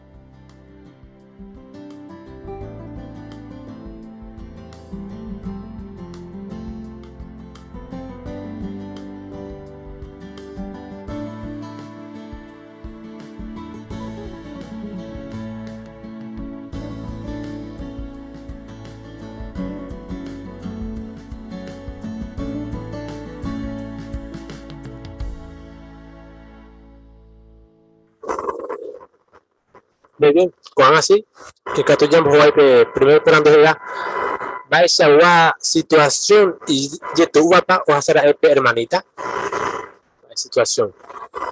Muy bien, ko'ág̃a si, ikatu ñambohovái pe primer porandu he'íva, Mba'eichagua situasión ijetu'úvapa ohasa ra'e pe ermaníta? Mba'e situasión?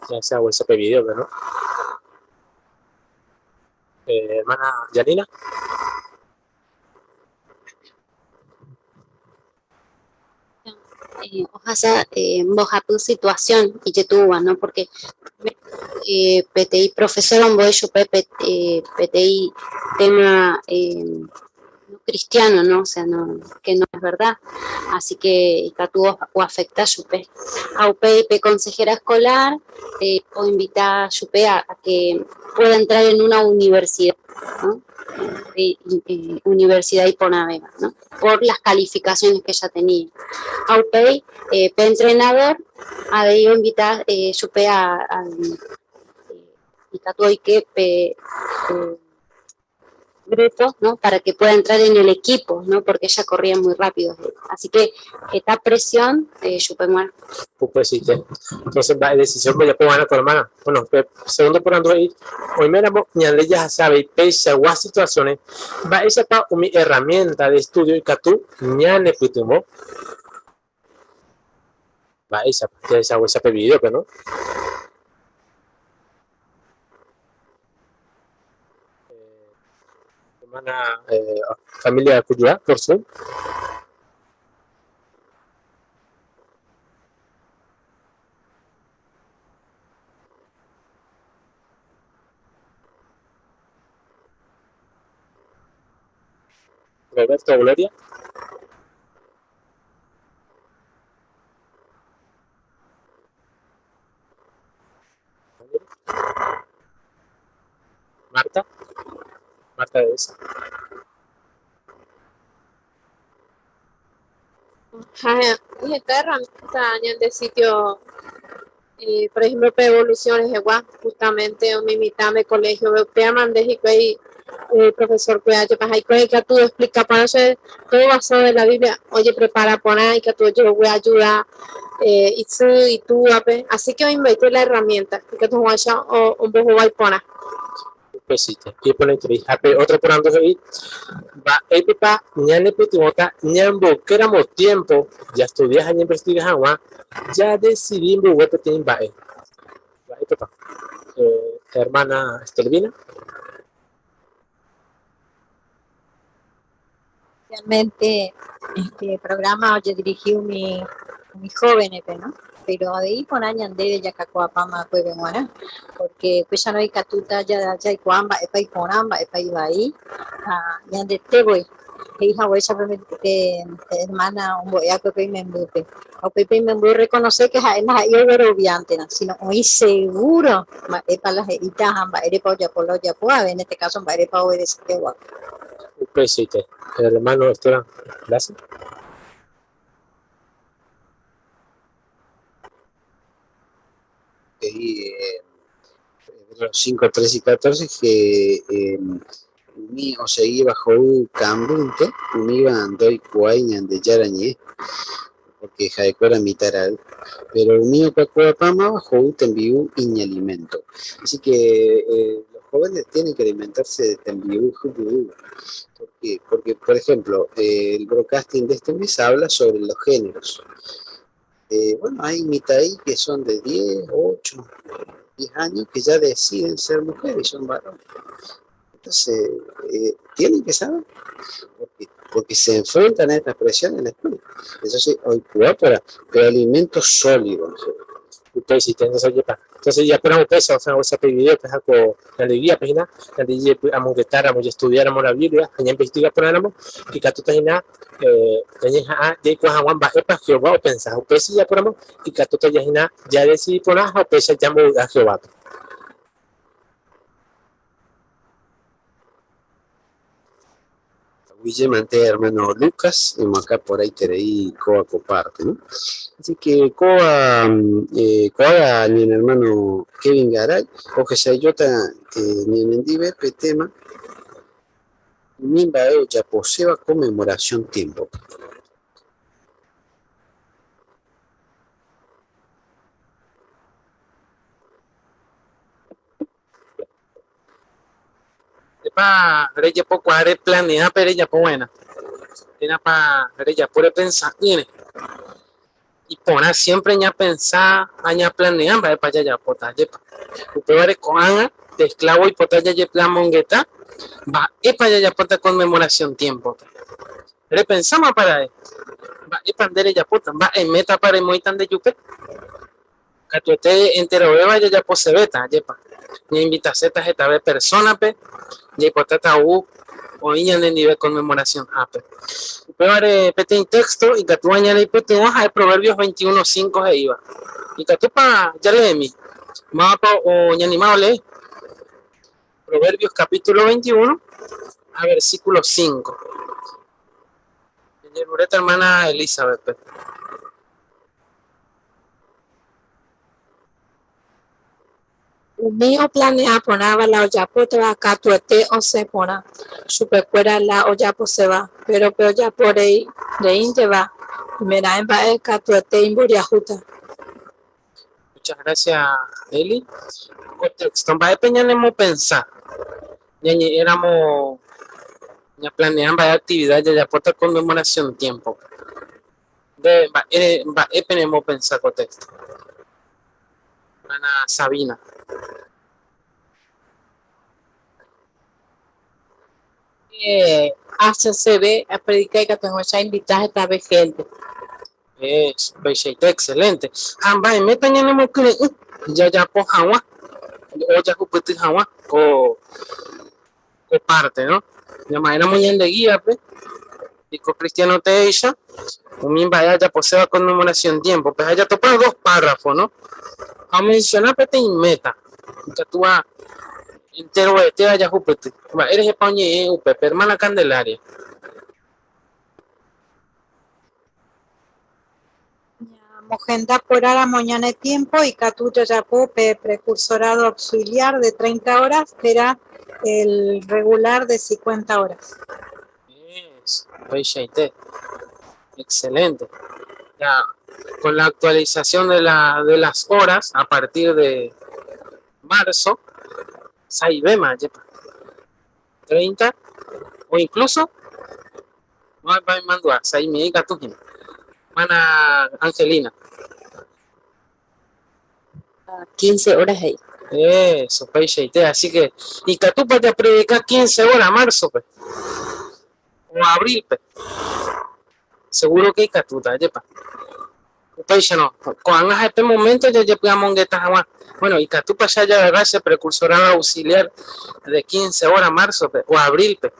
Jahecha haguéicha pe vidéope, no? Eh, hermana Janina. Eh, ohasa eh, mbohapy situación ijetu'úva, no? Porque eh, peteĩ profesor ombo'e chupe pe, eh, peteĩ tema eh, no cristiano, ¿no? O sea, no, que no es verdad. Así que ikatu oafecta chupe. Ha upéi pe consejera escolar oinvita chupe a que pueda entrar en una universidad, ¿no? Universidad iporãvéva, ¿no? Por las calificaciones que ella tenía. Ha upéi pe entrenador avei oinvita chupe a ikatu oike pe grupo, ¿no? Para que pueda entrar en el equipo, ¿no? Porque ella corría muy rápido. Así que esta presión, chupe muere. Pues sí, sí. Entonces, va, decisión pues ya puedo ganar con la hermana. Bueno, pues, segundo por ando ahí, hoy me la ñande ya sabe, pese a situaciones, va esa pa mi herramienta de estudio y que tú ñane putumo. Va esa, ya esa, esa pe video, pero no. Hermana, familia Cuyuá, por Zoom. Roberto, Gloria. Marta. Marta de esa. Esta herramienta de sitio, por ejemplo, pe evoluciones, igual, justamente, mi mitad de colegio, veo que aman de y profesor que haya para y que tú explica para eso todo basado en la Biblia, oye, prepara por ahí que tú yo voy a ayudar y tú y tú, ape. Así que hoy me la herramienta que tú vas a o un poco voy por ahí. Pues sí, te y por la entrevista, pero otro por ando ahí, va, el papá, ñane putimota, ñambo, que éramos tiempo, ya estudias, ya investigas, agua, ya decidimos, güey, te va, va, el papá. Hermana Estelvina. Realmente este programa yo dirigí mi joven, ¿no? Pero ahí con añan de Yacacoapama, Cuevenguana, porque pues ya no hay catuta, ya, ya hay cuamba, epa y conamba, epa y bahí, ah, ya de te voy. E hija, voy a saber que hermana, un voy a que me embupe. O Pepe me embupe reconocer que es más yo pero obviante, ¿no? Sino hoy seguro, ma, epa las hijas, amba, erepa, ya por lo, ya por, en este caso, amba, erepa, obedece, que guapo. Pues sí, te, el hermano Esteban, gracias. Y los 5, 3 y 14 que mi o seguí bajo un cambunte, un iba andoi cuañan de yarañé, porque jaecuera mitaral, pero un mío cuacuapama bajo un tembiú iñalimento. Así que los jóvenes tienen que alimentarse de tembiú jubiú. ¿Por qué? Porque, por ejemplo, el broadcasting de este mes habla sobre los géneros. Bueno, hay mitaí que son de 10, 8, 10 años que ya deciden ser mujeres y son varones. Entonces, tienen que saber, porque se enfrentan a esta presión en la escuela. Entonces, hoy para, pero alimentos sólidos. Ustedes sí tienen esa yepa. Entonces, ya por ustedes, o sea, o sea, video, pues, con la alegría, pues, na, la alegría, pues, amo que estar, amo estudiar, amo la Biblia, allá investiga por amo, y que tú te na, ya, ah, ya, pues, Juan, va, epa, Jehová, o pensar, ustedes sí, ya por amo, y que tú te ya, na, ya decidí por nada, o pensar, ya amo a Jehová. Guille Mante, hermano Lucas, y acá por ahí tereí coa coparte, ¿no? Así que coa ni el hermano Kevin Garay, o que se ayota ni en Endive, pe tema, Mimba ya poseba conmemoración tiempo. Pa reya poco are planea pero ya po buena. Tiene pa reya pure pensar tiene. Y pona siempre ña pensar, aña planea, va pa allá ya pota yepa. Upe vare coana de esclavo y pota ya yepla mongueta, va epa ya ya pota conmemoración tiempo. Repensamos para él. Va epa andere ya pota, va en meta para moitan de yupe. Catuete entero beba ya ya posebeta yepa. Ni invita zeta jeta ve persona pe, ni potata u Oĩ ñanendive Conmemoración-hápe. Upévare peteĩ texto ikatúva ñaneipytyvõ ha'e Proverbios 21, 5 he'íva. Ikatúpa jaleemi? Mávapa oñanima olee? Proverbios capítulo 21 ha versículo 5. Jajeruréta hermana Elizabeth-pe. Umi oplanea porãva la ojapótava katuete osẽ porã chupekuéra la ojaposéva, péro pe ojapo rei reínteva oimeraẽ mba'e katuete imboriahúta. Muchas gracias, Eli. Ko texto mba'épe ñanemopensa ñañe'ẽramo ñaplanea mba'e actividad jajapóta conmemoración tiempo-pe. Nde mba'ére mba'épe nemopensa ko texto? Hermana Sabina. Eh, aseseve apredica ikatu hag̃uáicha ainvita hetave hénte. Eso, upeichaite, excelente. Ha mba'eméta ñanemokyre'ỹ jajapo hag̃ua o jahupyty hag̃ua ko ko parte, no? Ñama'ẽramo ñande guía-pe, piko cristiano teéicha, umi mba'e ajaposéva conmemoración tiempo-pe, ha jatopa dos párrafo, no? Ha omenciona peteĩ meta, ikatúva enterovetéva jahupyty. Mba'e rehepa oñe'ẽ upépe, hermana Candelaria? Ñamohenda porãramo ñane tiempo ikatu jajapo pe precursorado auxiliar de 30 horas térã el regular de 50 horas. Eso, upeichaite. Excelente. Ya, con la actualización de la, de las horas a partir de marzo, saivéma, jepa. 30 o incluso no va mandu'a saimi ikatu hína. Hermana Angelina. 15 horas he'i. Eso, peichaite. Así que ikatúpa japredika 15 horas marzo-pe o abril-pe. Seguro que ikatúta, ajépa. Upéicharõ, ko'ág̃a ha'e pe moménto jajepy'amongeta hag̃ua. Bueno, ikatúpa che ajagarra che precursorado auxiliar de quince hóra márzope o abrílpe?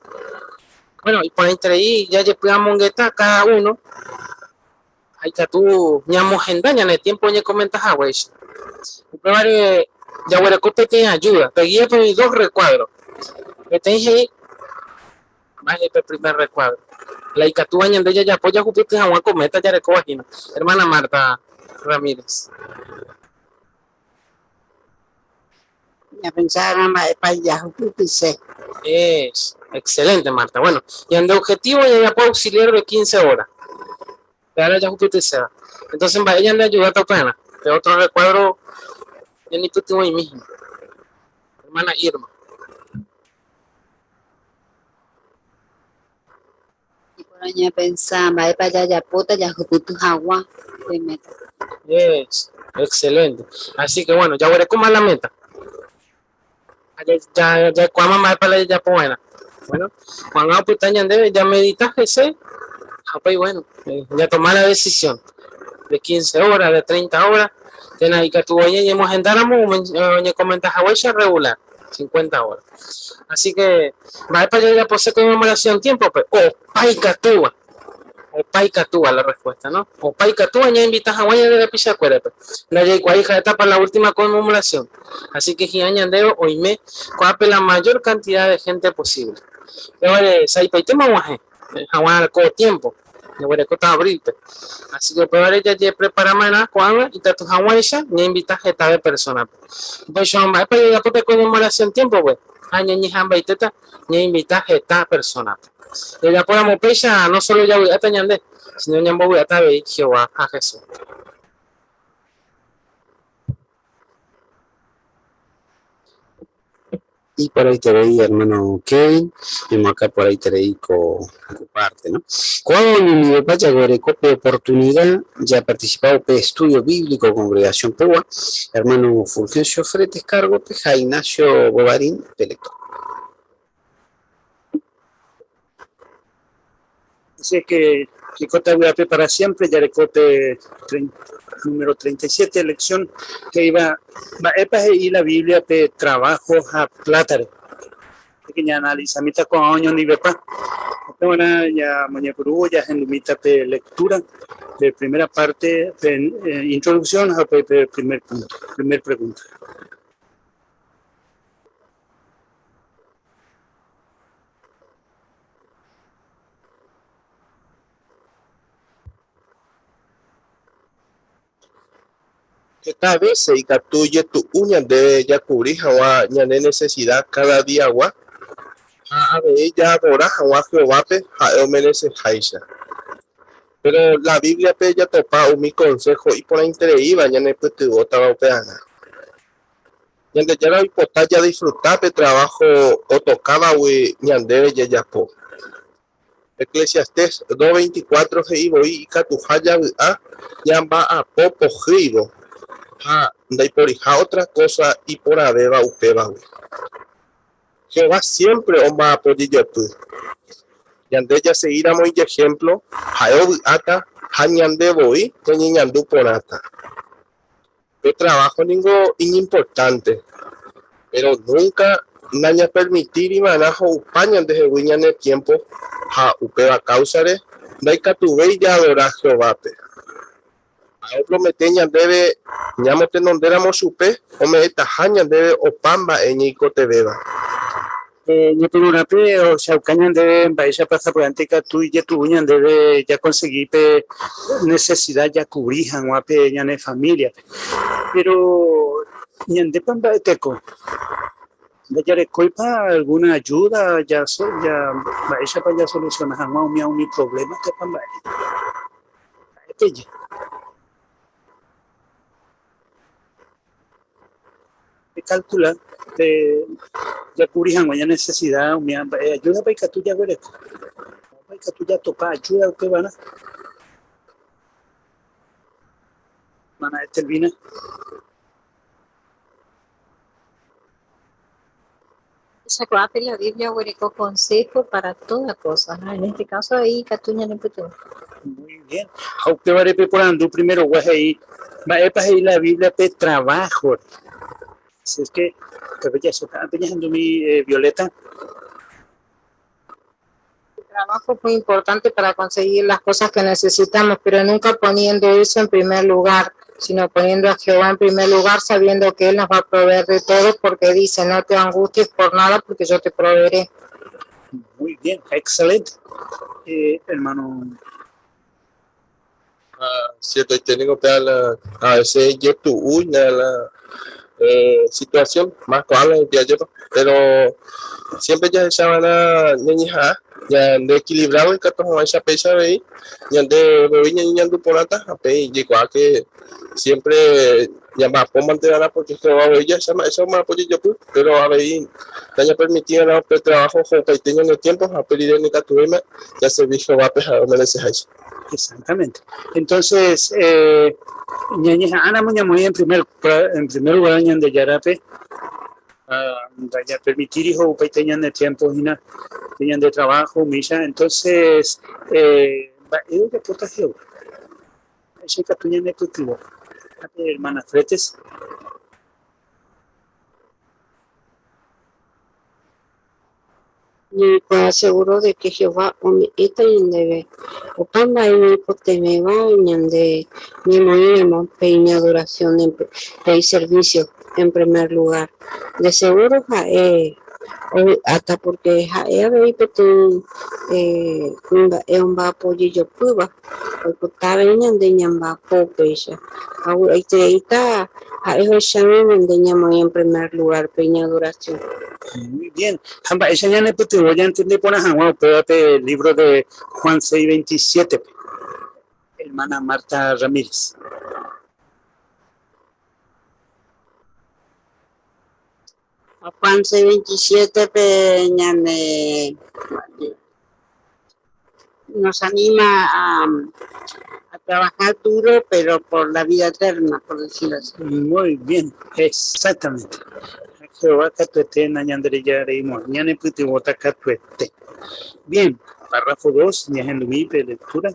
Bueno, iporãiterei jajepy'amongeta káda uno ha ikatu ñamohenda ñane tiémpo oñekomenta haguéicha. Upévare jaguereko peteĩ ajúda. Pe gíape oĩ dos rrekuádro. Peteĩ he'i Mba'e pe primer rekuádro? La ikatúva ñande jajapo jahupyty hag̃ua ko méta jarekóva hína. Hermana Marta Ramírez. Ñapensárõ mba'épa jahupytyse. Eso, excelente Marta. Bueno, ñande objetivo jajapo auxiliar de 15 horas. Pe ára jahupytyséva. Entonces mba'e ñande ayudáta upearã? Pe otro recuadro ñanipytyvõimi hína. Hermana Irma. Iporã ñapensa mba'épa jajapóta jahupyty hag̃ua pe méta. Yes, excelente. Así que bueno, jaguerekóma la meta. Ja, jaikuaáma mba'épa la jajapo va'erã. Bueno, ko'ág̃a opyta ñandéve jamedita hese ha upéi bueno, eh, jatoma la decisión de 15 horas, de 30 horas, térã ikatu voi ñañemohendáramo oñekomenta haguéicha regular. 50 horas. Así que, mba'épa jajapose conmemoración tiempo-pe? Opa ikatúva. Opa ikatúva la respuesta, ¿no? Opa ikatúva ñainvita hag̃ua ñande rapichakuérape. Ndajaikuaái ha'étapa la última conmemoración. Así que hi'ã ñandéve oime ko'ápe la mayor cantidad de gente posible. Upévare saipaitéma og̃uahẽ. Hag̃ua ko tiémpo, jaguerekóta abrílpe. Así ke upévare jajepreparama'erã ko'ág̃a ikatu hag̃uáicha ñainvita hetave persónape. Upéicharõ, mba'épa jajapo pe Conmemoración tiémpope ha ñañeha'ãmbaitéta ñainvita heta persónape? Jajapóramo upéicha no sólo javy'áta ñande, síno ñambovy'áta avei Jehová ha Jesúspe. Iporãiterei hermano Kevin, emoakã porãiterei ko parte, no? Ko'ág̃a oñondivepa jaguereko pe oportunida japarticipávo pe Estudio Bíblico Congregación pegua, hermano Fulgencio Fretes cargo-pe ha Ignacio Bogarín pe lector. Así que Jaikóta vy'ápe para siempre jareko pe número 37 lección he'íva mba'épa he'i la Biblia pe trabajo ha plátare. Que ñaanalizamíta ko'ã oñondivepa. Upévarã ñamoñepyrũvo jahendumíta pe lectura pe primera parte, pe introducción ha upéi pe primer punto, primer pregunta. Heta vése ikatu jetu'u ñandéve jakuvri hag̃ua ñane nesesida káda diagua ha avei jaadora hag̃ua Jehovápe ha'e omereseháicha. Péro la Bíbliape jatopa umi konsého iporãitereíva ñanepytyvõtava upearã. Ñandejára oipota jadisfruta pe traváho otokávagui ñandéve jajapo. Eclesiastés 2:24 he'i voi ikatuha javy'a ñamba'apo pohýivo ha ndaiporiha ótra kósa iporãvéva upévagui. Jehová siémpre omba'apo jejopy. Ñande jasegíramo ijehémplo, ha'e ovy'áta ha ñande voi ñañeñandu porãta. Pe traváho ningo iñimportánte, péro núnka nañapermitíri va'erã ho'upa ñandehegui ñane tiémpo ha upéva káusare ndaikatuvéi jaadora Jehovápe. Ha'e opromete ñandéve ñamotenondéramo chupe ome'ẽtaha ñandéve opa mba'e ñaikotevẽva. Ñepyrũrãpe ohechauka ñandéve mba'éichapa sapy'ánte ikatu ijetu'u ñandéve jakonsegi pe nesesida jakuvri hag̃ua pe ñane famíliape. Péro ñandépa mba'eteko? Ndajarekóipa algúna ajúda mba'éichapa jasolusiona hag̃ua umi umi provléma térã mba'e? Mba'épeje? Ekalkula pe jakuvri hag̃ua ñane nesesida umi mba'e ajúdapa ikatu jaguereko. Moõpa ikatu jatopa ajúda upevarã? Hermana Etelvina. Ko'ápe la Biblia oguereko consejo para toda cosa, ha en este caso ahí ikatu ñanepytyvõ. Muy bien. Ha upévare peporandu primerogua he'i, mba'épa he'i la Biblia pe trabajo-re. Así es que, upépe jahecháta. Peñehendumi Violeta. El trabajo es muy importante para conseguir las cosas que necesitamos, pero nunca poniendo eso en primer lugar, sino poniendo a Jehová en primer lugar, sabiendo que Él nos va a proveer de todo, porque dice, no te angusties por nada, porque yo te proveeré. Muy bien, excelente. Hermano. Ah, cierto, y tengo que la, a veces yo tu uña la situación más cual el día yo, pero siempre ya se la ñañija, ya de equilibrado y que todo esa pesa ahí, ya de bobiña y ñandu porata, a pe llegó a que siempre ya va a mantener porque es que va a ver ya esa eso más apoyo yo pues, pero a ver ya permitido el trabajo con pequeño en el tiempo a pedir en el catuema ya se dijo va a pejar merece eso. Exactamente. Entonces, ñañeja Ana Muña en primer, en primer lugar, ñande yarape, ya permitir hijo upe ñande tiempo, hina, ñande trabajo, misa. Entonces, va, ello que aporta Jehová. Ese katu ñande pytyvõ. Hermana Fretes. Ñaikuaa seguro de que Jehová ome'ẽta ñandéve opa mba'e ñaikotevẽva ñande ñemoĩramo pe iñadoración pe iservicio en primer lugar. De seguro ha'e ovy'áta porque ha'e avei peteĩ kuimba'e omba'apo jejopýva oipota avei ñande ñamba'apo upéicha. Ha ovy'aitereíta ha'e ohechágui ñande ñamoĩ en primer lugar pe iñadoración. Muy bien. Ha mba'éicha ñanepytyvõ ñantende porã hag̃ua upéva pe libro de Juan 6:27-pe. Hermana Marta Ramírez. Juan 6:27-pe ñane nos anima a trabajar duro, pero por la vida eterna, por decirlo así. Muy bien, exactamente. Jehová katuete nañanderejareimo'ãi, ñanepytyvõta katuete. Bien, párrafo 2, ñahendumi pe lectura.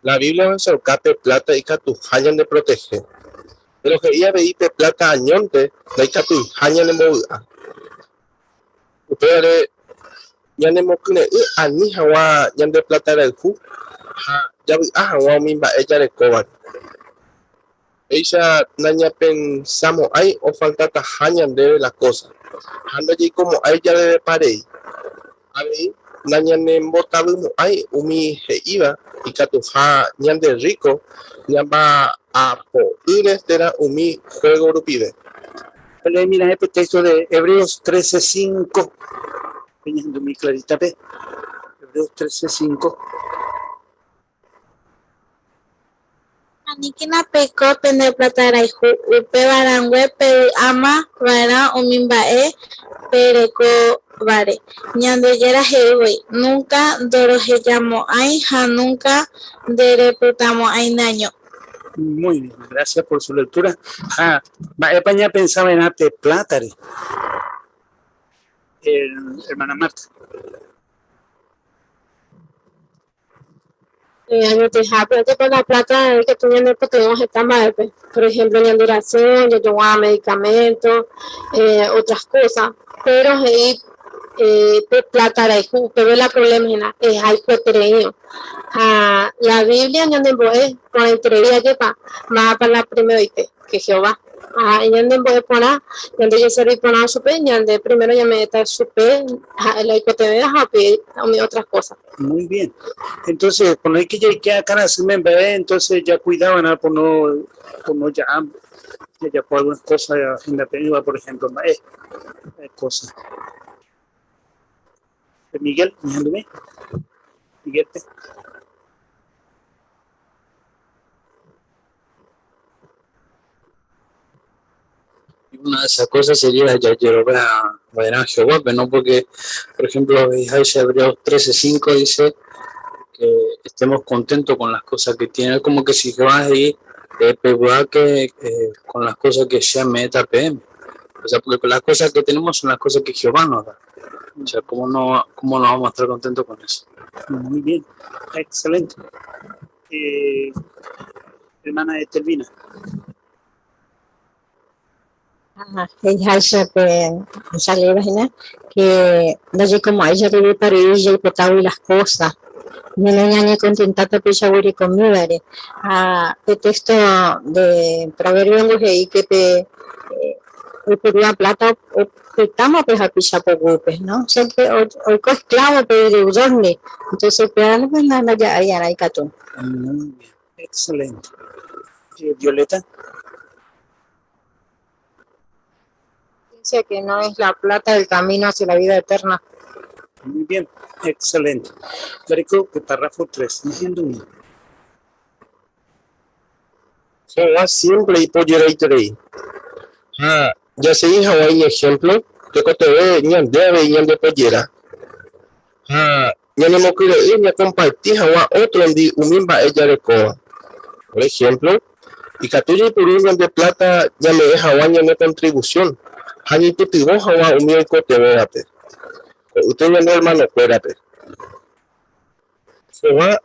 La Biblia ohechauka pe pláta ikatuha ñandeprotehe. Péro he'i avei pe pláta añónte ndaikatuiha ñanembovy'a. Upévare ñanemokyre'ỹ ani hag̃ua ñande platarayhu ha javy'a hag̃ua umi mba'e jarekóvare. Péicha nañapensamo'ãi ofaltataha ñandéve la kósa ha ndajaikomo'ãi jadevepa rei. Avei nañanembotavymo'ãi umi he'íva ikatuha ñanderríko ñamba'apo'ỹre térã umi juego rupive. Mira pe texto de Hebreos 13:5. Peñandumi Clarita-pe. Hebreos 13:5. Aníkena peiko pende platarayhu, upéva rangue pevy'áma va'erã umi mba'e perekóvare. Ñandejára he'i voi, Núnka ndorohejamo'ãi ha núnka nderepytamo'ãi neaño. Muy bien, gracias por su lectura. Ha mba'épa ñapensa va'erã pe plátare, hermana Marta? Añetehápe ojepo la plata ikatu ñanepytyvõ heta mba'épe, por ejemplo ñande rasy, jajogua medicamento, otras cosas, pero he'i pe plata rayhu, upépe la problema hína, ehayhuetereírõ. Ha la Biblia ñanembo'e porãiterei ajépa mávapa la primeroite. Que Jehová. Ha ñanembo'e porã, ñande jaservi porã chupe, ñande primero ñame'ẽta chupe ha'e la oikotevẽva ha upéi umi otras cosas. Muy bien. Entonces, por no hay que jaike akãrasýme mba'e, entonces jacuida va'erã por no, por no ja'a jajapo algunas cosas hendape'ỹva, por ejemplo, mba'e cosa. Miguel, ñahenduve. Miguel-pe. Una de esas cosas sería jajerovia va'erã Jehovápe, ¿no? Porque, por ejemplo, Hebreos 13:5 dice que estemos contentos con las cosas que tiene. Es como que si Jehová ahí, que con las cosas que ya meta PM. O sea, porque las cosas que tenemos son las cosas que Jehová nos da. O sea, ¿cómo no vamos a estar contentos con eso? Muy bien, excelente. Hermana Etelvina. Ajá, he'iháicha pe jaléva hína que ndajaikomo'ãi jareve parei jaipotágui las cosas, ñane ñañekontentáta peichagui rekomívare. Ha pe texto de Proverbios niko he'i que pe oiporúva plata opytáma pe hapicha poguýpe, no? O sea que oiko esclavo pe ideudor-ndi, entonces upéva ndaja'ái'arã ikatu. Muy bien, excelente. Violeta. Piensa que no es la plata el camino hacia la vida eterna. Muy bien, excelente. Rico, el párrafo 3. Jehová siempre ipojeraiterei. Ha jasegi hag̃ua iñehémplo, tekotevẽ ñande avei ñandepojera. Ha ñanemokyre'ỹ ñakomparti hag̃ua ótrondi umi mba'e jarekóva. Por ejemplo, ikatu jaipuru ñande pláta ñame'ẽ hag̃ua ñane kontrivusión ha ñaipytyvõ hag̃ua umi oikotevẽvape, ko'ýte ñane ermanokuérape. Jehová,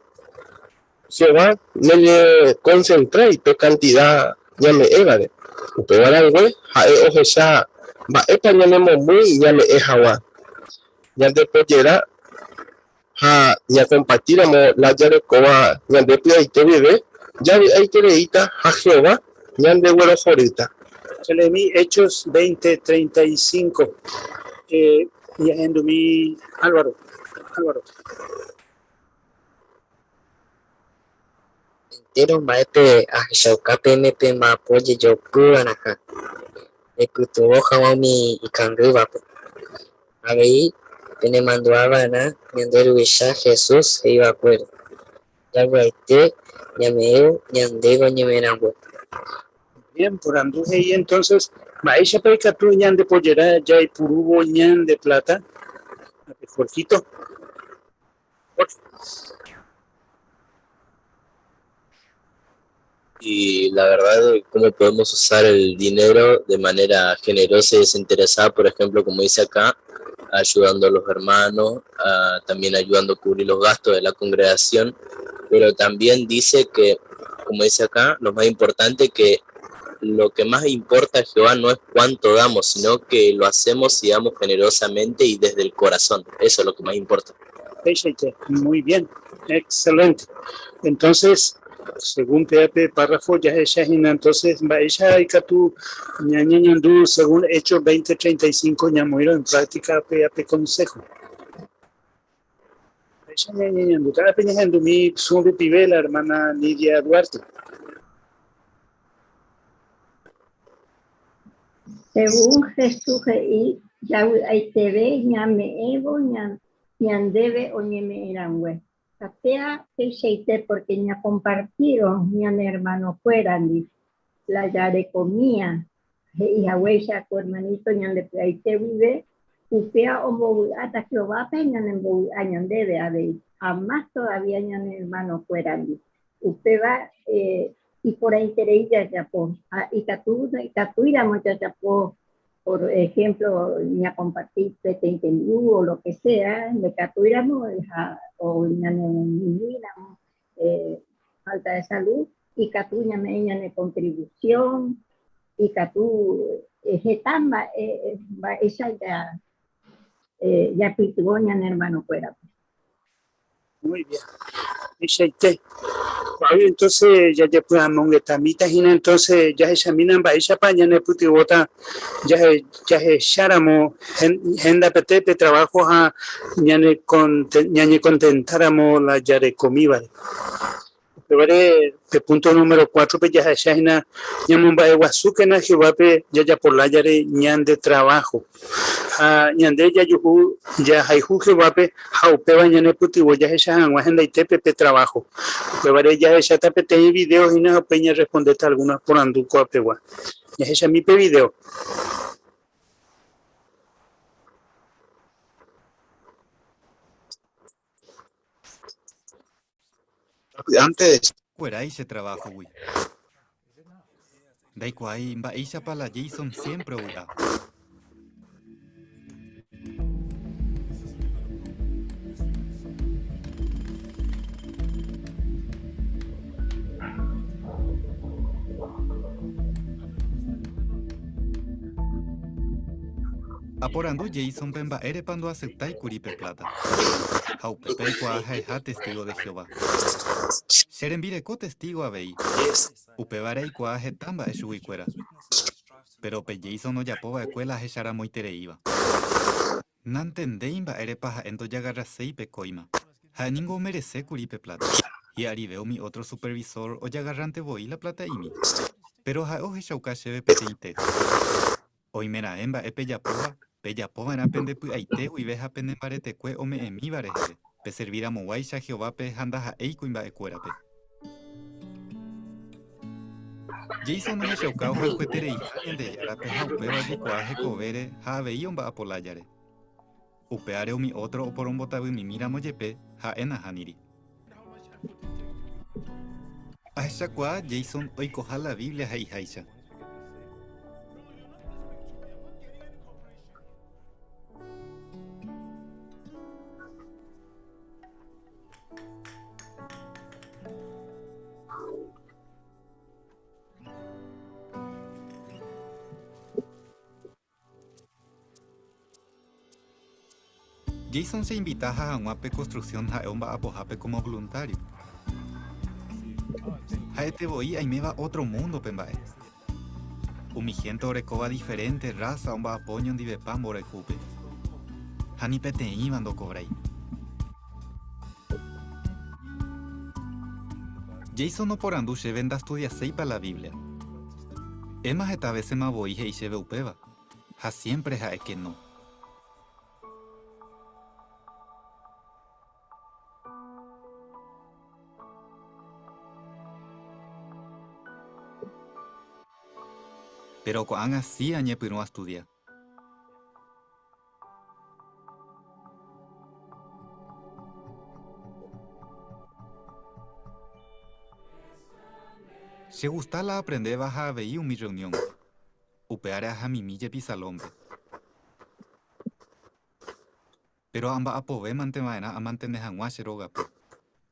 Jehová noñekonsentrái pe kantida ñame'ẽvare, upéva rangue ha'e ohecha mba'épa ñanemomýi ñame'ẽ hag̃ua. Ñandepojera ha ñakompartíramo la jarekóva ñande py'aite guive, javy'aitereíta ha Jehová ñandeguerohorýta. Releemi Hechos 20, 35. Ñahendumi Álvaro. Álvaro. Entéro mba'épe ahechauka peẽme pemba'apo jejopyva'erãha, peipytyvõ hag̃ua umi ikangývape. Avei penemandu'ava'erã ñande Ruvicha Jesús he'iva'ekuére, Javy'aite ñame'ẽvo ñandéve oñeme'ẽrangue. Bien, porandu he'i entonces, mba'éichapa ikatu ñandepojera jaipurúvo ñande plata? Jorgito. Y la verdad, cómo podemos usar el dinero de manera generosa y desinteresada, por ejemplo, como dice acá, ayudando a los hermanos, también ayudando a cubrir los gastos de la congregación, pero también dice que, como dice acá, lo más importante que Lo que más importa a Jehová no es cuánto damos, sino que lo hacemos y damos generosamente y desde el corazón. Eso es lo que más importa. Muy bien, excelente. Entonces, según PAP párrafo, ya es entonces, mba'éicha ikatu ñañeñandu según Hechos 20:35 ñamoĩrõ en práctica PAP consejo. Mba'éicha ñañeñandúta? Ápe ñahendumi Zoom rupive la hermana Nidia Duarte. Según Jesús he'i javy'aiteve ñame'ẽvo ñandéve oñeme'ẽrangue. Ha péa peichaite porque ñakompartírõ ñane hermanokuérandi la jarekomía, he'i haguéicha ko hermanito ñande py'aite guive, upéa ombovy'áta Jehovápe ñanembovy'a ñandéve avei, ha más todavía ñane hermanokuérandi. Upéva iporãiterei jajapo, ha ikatu ndaikatúiramo jajapo Por ejemplo, ñakomparti peteĩ tembi'u o lo que sea, ndaikatúiramo ha o ñanemimíramo falta de salud, ikatu ñame'ẽ ñane contribución, ikatu heta mba'e mba'éicha japytyvõ ñane hermanokuérape. Muy bien. Peichaite. Ko'águi entonces jajepy'amongetamíta hína entonces jahechamína mba'éichapa ñanepytyvõta jahecháramo hendapete pe trabajo ha ñañekontentáramo la jarekomívare. Upévare pe punto número cuátrope jahecha hína ñamomba'eguasúkena Jehovápe jajapo lájare ñande traváho. Ha ñande jajuhu jahayhu Jehovápe ha upéva ñanepytyvõ jahecha hag̃ua hendaitépe pe traváho. Upévare jahecháta peteĩ vidéo hína ha upéi ñarrespondéta algúna porandu ko'apegua. Jahechami pe vidéo. Sapy'ánte chekuerái che traváhogui. Ndaikuaái mba'éichapa la Jason siémpre ovy'a. Aporandu Jason-pe mba'érepa ndoaseptái kuri pe pláta. Ha upépe aikuaa ha'eha testígo de Jehová. Che rembireko testígo avei, upévare aikuaa heta mba'e chuguikuéra. Péro pe Jason ojapo va'ekue la ahecharamoitereíva. Nantendéi mba'érepa ha'e ndojagarraséi pe kóima. Ha'e ningo omerese kuri pe pláta. Hi'arive umi ótro supervisór ojagarránte voi la plata'imi. Péro ha'e ohechauka chéve peteĩ téxto. Oimeraẽ mba'e pejapóva, pejapova'erã pende py'aite guive ha pene mbaretekue ome'ẽmíva reheve, peserviramoguáicha Jehovápe ha ndaha'éi kuimba'ekuérape. Jason ohechauka ohayhuetereiha Ñandejárape ha upéva ojekuaa hekovére ha avei omba'apo lájare. Upévare umi ótro oporombotavymimíramo jepe, ha'e nahániri. Ahechakuaa Jason oikoha la Biblia he'iháicha. Jason cheinvita aha hag̃ua pe konstruksión ha'e omba'apohápe kómo voluntário. Ha'ete voi aiméva ótro múndope mba'e. Umi hénte orekóva diferénte rrása omba'apo oñondivepa mborayhúpe. Ha ni peteĩva ndokovrái. Jason oporandu chéve ndastudiaséipa la Biblia. Emma heta vésema voi he'i chéve upéva, ha siémpre ha'e ke no. Péro ko'ág̃a si añepyrũ astudia. Chegusta la aaprendéva ha avei umi rreunión. Upévare ahamimi jepi salónpe. Péro amba'apovémante va'erã amantene hag̃ua che rógape.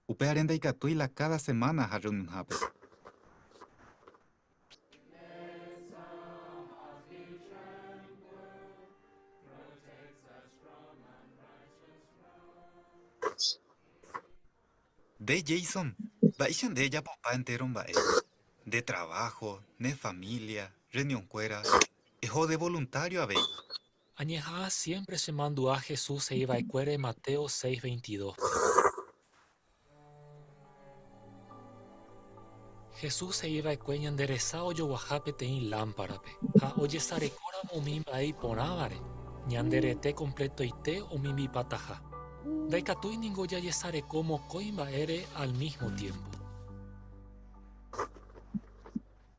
Upévare ndaikatúi la káda semána aha rreunionhápe. Nde Jason, mba'éicha nde ejapopa entéro mba'e? Nde traváho, ne família, rreunionkuéra, eho de voluntário avei. Añeha'ã siémpre chemandu'a Jesús he'i va'ekuére Mateo 6:22-pe. Jesús he'i va'ekue ñande resa ojoguaha peteĩ lámparape, ha ojesarekóramo umi mba'e iporãvare, ñande rete kompletoite omimbipataha. Ndaikatúi ningo jajesareko mokõi mba'ére al mísmo tiémpo.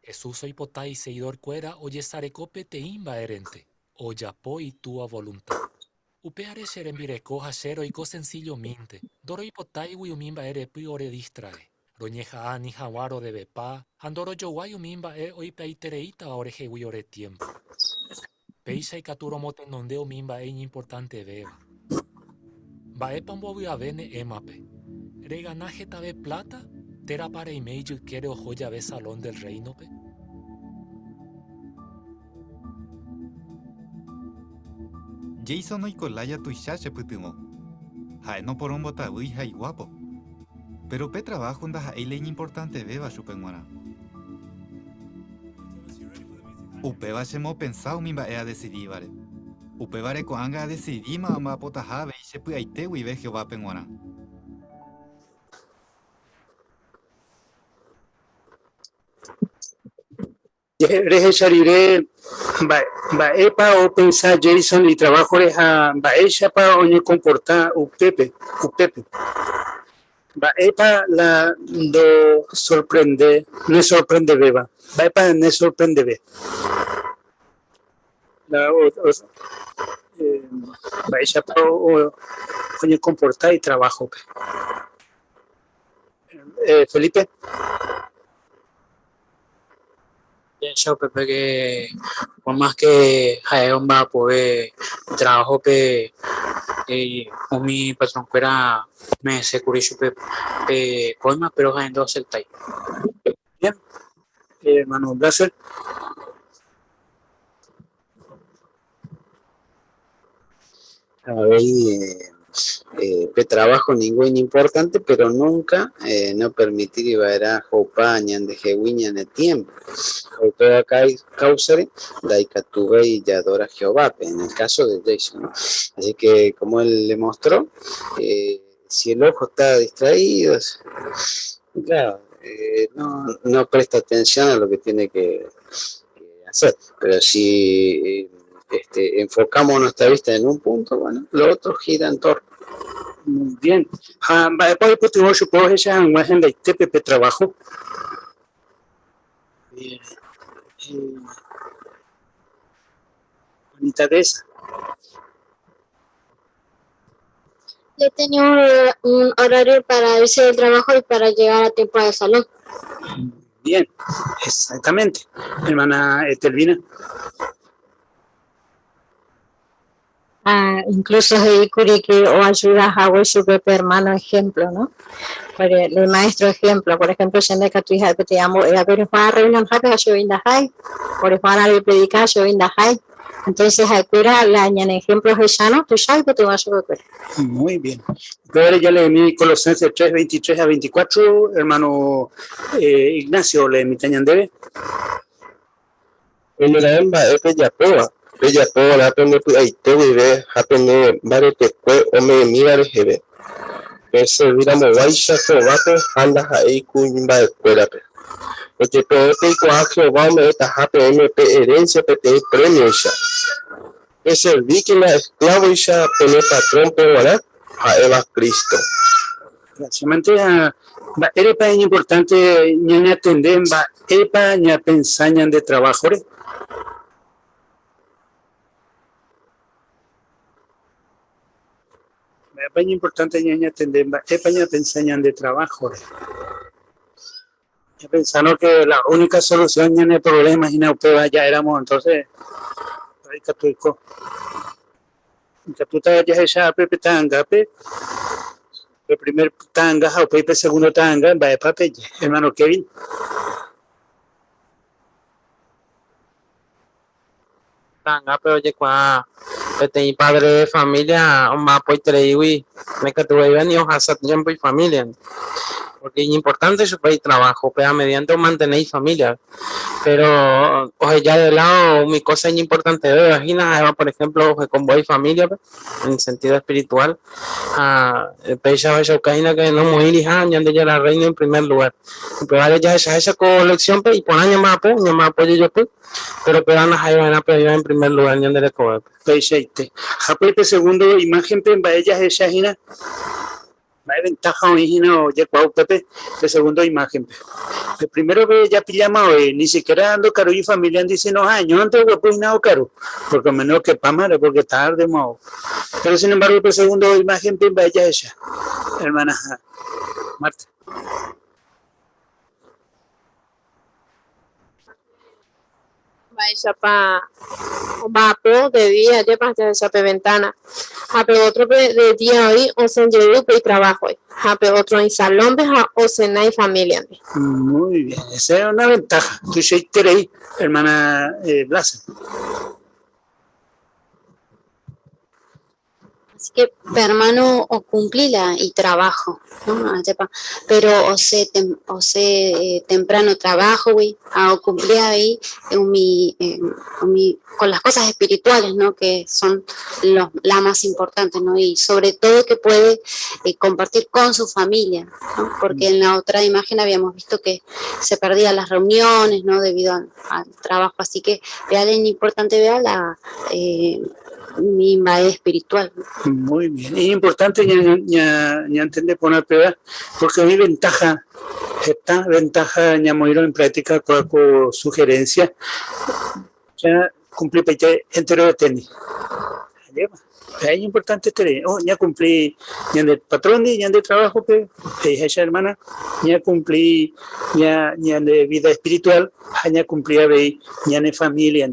Jesús oipota isegidorkuéra ojesareko peteĩ mba'érente, ojapo Itúa volunta. Upévare che rembireko ha che roiko sensillomínte, ndoroipotáigui umi mba'e repy oredistrae. Roñeha'ã ani hag̃ua rodevepa ha ndorojoguái umi mba'e oipe'aitereítava orehegui ore tiémpo. Péicha ikatu romotenonde umi mba'e iñimportantevéva. Mba'épa ombovy'ave ne Émmape? Regana hetave pláta térãpa reime ijykére oho jave Salón del Réinope? Jason oiko lája tuicha chepytyvõ. Ha'e noporombotavýi ha iguápo. Péro pe traváho ndaha'éi la iñimportantevéva chupe g̃uarã. Upéva chemopensa umi mba'e adesidívare. Upévare ko'ág̃a adesidíma amba'apotaha avei che py'aite guive Jehovápe g̃uarã. Rehecha rire mba'épa opensa Jason itraváhore ha mba'éichapa oñekomporta upépe, mba'épa la nesorprendevéva? Mba'épa nesorprendeve? Mba'éichapa oñekomporta itraváhope? Felipe. Pienso upépe que por más que ha'e omba'apove trabajo-pe umi patronkuéra ome'ẽse kuri chupe pe kóima péro ha'e ndoaseptái. Bien, hermano Blaser. Avei pe trabajo ningo iñimportante, pero nunca no permitiri va'erã ho'upa ñandehegui ñane tiempo. Ha upéva káusare ndaikatuvéi jaadora Jehovápe, en el caso de Jason, ¿no? Así que como él le mostró, si el ojo está distraído, claro, no, no presta atención a lo que tiene que hacer. Pero si este, enfocamos nuestra vista en un punto, bueno, lo otro gira en torno. Muy bien. Ha mba'épa oipytyvõ chupe ohecha hag̃ua hendaitépe pe trabajo? Juanita Deza. Yo tenía un horario para irse del trabajo y para llegar a tiempo al salón. Bien, exactamente. Hermana Etelvina. Ah, incluso he'íkuri que oayuda hague chupe pe hermano ejemplo, ¿no? El maestro ejemplo, por ejemplo, che ndaikatúi ha'e peteĩ ambo'éva, pero Juan reunionhápe ha che voi ndahái, por Juan avei predica ha che voi ndahái. Entonces ha'ekuéra la ñane ejemplo ohechárõ tuicha oipytyvõ chupekuéra. Muy bien. Upévare jaleemi Colosenses 3, 23 ha 24, hermano eh, Ignacio oleemíta ñandéve. Oimeraẽ mba'e pejapóva, pejapo va'erã pende py'aite guive ha pene mbaretekue ome'ẽmíva reheve, peserviramoguáicha Jehovápe ha ndaha'éi kuimba'ekuérape. Pórke peẽ peikuaa Jehová ome'ẽtaha peẽme pe erénsia peteĩ prémioicha. Peservíkena esklávoicha pene patrónpe g̃uarã, ha'éva Cristo. Precisamente mba'érepa iñimportánte ñañatende mba'épa ñapensa ñande traváhore? Mba'épa iñimportánte ñañatende mba'épa ñapensa ñande traváhore? Ñapensárõ que la única solución ñane problema hína upéva ja'éramo entonces ikatu oiko. Ikatúta jahecha ápe pe ta'angápe, pe primer ta'anga ha upéi pe segundo ta'anga mba'épa peje, hermano Kevin. Ta'angápe ojekuaa peteĩ padre de familia omba'apoitereígui ndaikatuvéiva ni ohasa tiempo ifamíliandi. Porque importante su país trabajo, pero a mediante mantener familia. Pero o ya de lado mi cosa es importante, imagina, por ejemplo, con voy familia, en sentido espiritual, a pecha vaya que no morir hija, ñande ya la reina en primer lugar. Pero vale ya esa esa colección y por año más apoyo, más apoyo yo pues, pero pero ana jaiba pero en primer lugar ñande le cobre. Peixe Jape segundo imagen pe ella esa hina hay ventaja origina o ya cuau Pepe de segundo imagen. El primero que ya pillama hoy, ni siquiera ando caro y familia dice no años antes pues nada caro, porque menos que pamare, porque tarde mo. Pero sin embargo, el segundo imagen pe vaya ella, hermana Marta. Mba'éichapa omba'apo de día jepa jahecha ventana ha pe otro de día hoy osẽ pe trabajo ha pe otro en salón ha ocena y familia. Muy bien, esa es una ventaja. Tú hermana Blasa. Así que, hermano, o cumplila y trabajo, ¿no? Pero o se, o se temprano trabajo, güey, o cumplí ahí mi, mi, con las cosas espirituales, ¿no? Que son lo, la más importante, ¿no? Y sobre todo que puede compartir con su familia, ¿no? Porque en la otra imagen habíamos visto que se perdían las reuniones, ¿no? Debido al trabajo. Así que, vea, es importante, vea la... mi madre espiritual. Muy bien. Es importante ya, ya, entender poner prueba, porque hay ventaja, esta ventaja ya en práctica con sugerencia, ya cumplí entero de tenis. Es importante este, oh, ya cumplí ya de patrón ya de trabajo, pe, esa hermana, ya cumplí ya, ya de vida espiritual, ya cumplí ya de familia,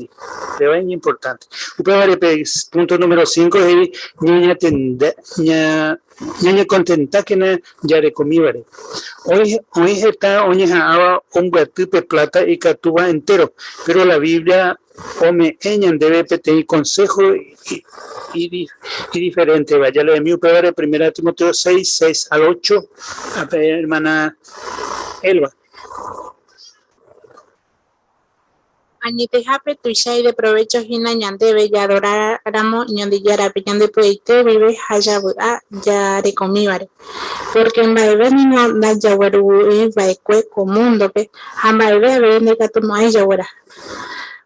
pero es importante. Punto número 5 es ya tende, ya ya contenta que na ya recomíbare. Hoy hoy está hoy un pe plata y catuba entero, pero la Biblia ome eñan debe pedir consejo y, y, y diferente. Vaya, le mi padre, primera Timoteo 6, 6 al 8, a hermana Elba. Añetehápe tuicha ideprovécho hína ñandéve jadoráramo Ñandejárape ñandepy'aite guive ha javy'a jarekomívare. Porque mba'eve niko ndajagueruguiva'ekue ko múndope ha mba'eve avei ndaikatumo'ãi jagueraha.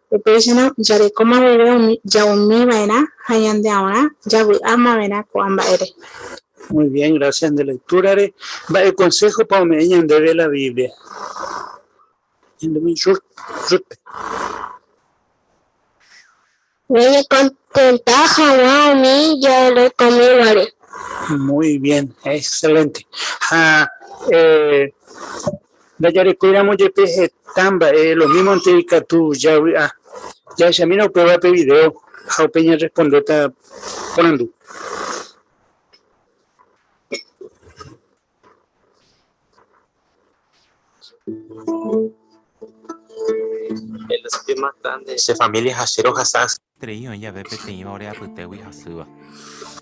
Upéicharõ jarekóma guive ja'umiva'erã ha ñande'aorã javy'ámava'erã ko'ã mba'ére. Muy bien, gracias de lectura. Va el consejo para ñandéve la Biblia. Muy bien, excelente. Ah, tamba, lo mismo ante tu ya ah, ya ya mira prueba pe video, ja peña responde ta porandu. El desafío más grande. Se familia hasero hasas. Treío ella ve peteĩ ore apytégui hasýva.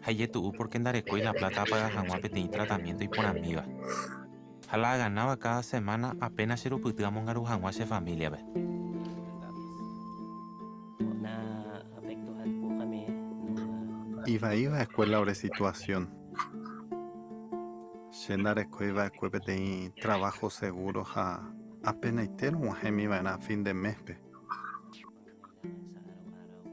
Ha ijetu'u porque ndarekói la plata apaga hag̃ua peteĩ tratamiento iporãmíva. Ha la aganáva cada semana apenas cherupyty amongaru hag̃ua che familia-pe. Naapektuhan po kami nung Ivaíva escuela ore situación. Che ndarekóiva'ekue peteĩ trabajo seguro ha apenaite rog̃uahẽmiva'erã fin de mes-pe. sa araw-araw.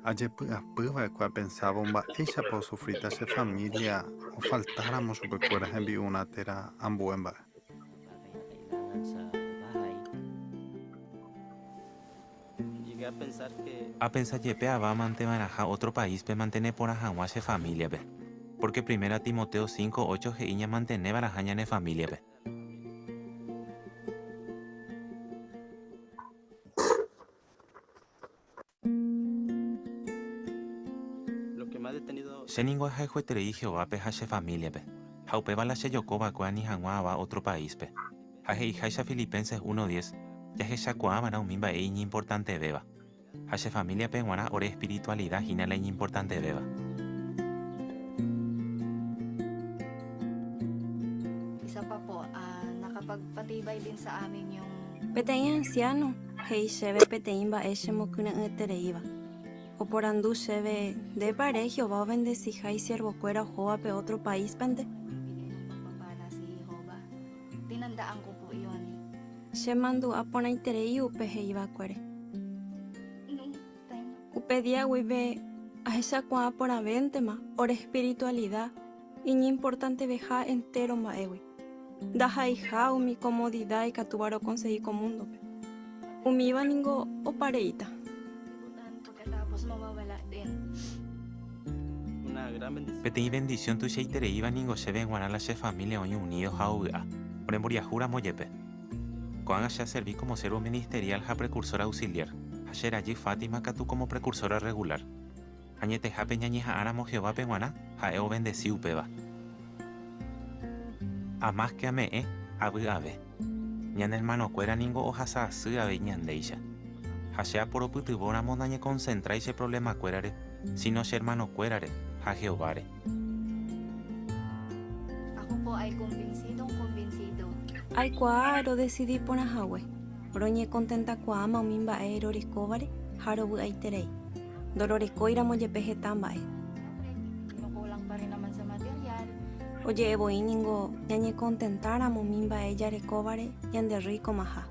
Ajepy'apýva'ekue apensávo mba'éichapa osufríta che familia ofaltáramo chupekuéra hembi'urã térã ambue mba'e. Bagay na kailangan sa bahay. Llegué a pensar que Apensa jepe avamanteva'erãha otro país-pe mantene porã hag̃ua che familia-pe. Porque primera Timoteo 5, 8 he'i ñamanteneva'erãha ñane familia-pe. lo que me ha detenido Che ningo ahayhueterei Jehovápe ha che familia-pe. Ha upéva la chejokóva'ekue ani hag̃ua ava otro país-pe. Ha he'iháicha Filipenses 1.10 jahechakuaava'erã umi mba'e iñimportantevéva. Ha che familia-pe g̃uarã ore espiritualidad hína la iñimportantevéva. Isa pa po. Nakapagpatibay din sa amin yung Peteĩ ansiáno he'i chéve peteĩ mba'e chemokyre'ỹetereíva. Oporandu chéve, Ndépa ere Jehová ovendesiha isiervokuéra ohóvape ótro paíspente? Bigay ng pagpapala si Jehovah. Tinandaan ko po yun. Chemandu'a porãiterei upe he'iva'ekuére. Nung time na Upe día guive ahechakuaa porãvéntema ore espiritualida iñimportanteveha entéro mba'égui, ndaha'eiha umi komodida ikatúva rokonsegi ko múndope. Umíva ningo opa reíta. Libutan pagkatapos mawawala din. Una gran bendición. Peteĩ vendisión tuichaitereíva ningo chéve g̃uarã la che familia oĩ unido ha ovy'a, oremboriahúramo jepe. Ko'ág̃a che aservi como siervo ministerial ha precursor auxiliar, ha che rajy Fátima katu como precursora regular. Añetehápe ñañeha'ãramo Jehovápe g̃uarã, ha'e ovendesi upéva. Amáske ame'ẽ, avy'ave. Ñane ermanokuéra ningo ohasa asy avei ñandéicha. Ha che aporopytyvõramo nañekonsentrái che provlemakuérare, síno che ermanokuérare ha Jehováre. Ako po ay kumbinsidong kumbinsido. Aikuaa rodesidi porã hague, roñekontentakuaáma umi mba'e rorekóvare ha rovy'aiterei, ndororekóiramo jepe heta mba'e. Siyempre, kinukulang pa rin naman sa material. Oje'e voi ningo ñañekontentáramo umi mba'e jarekóvare ñanderrikomaha.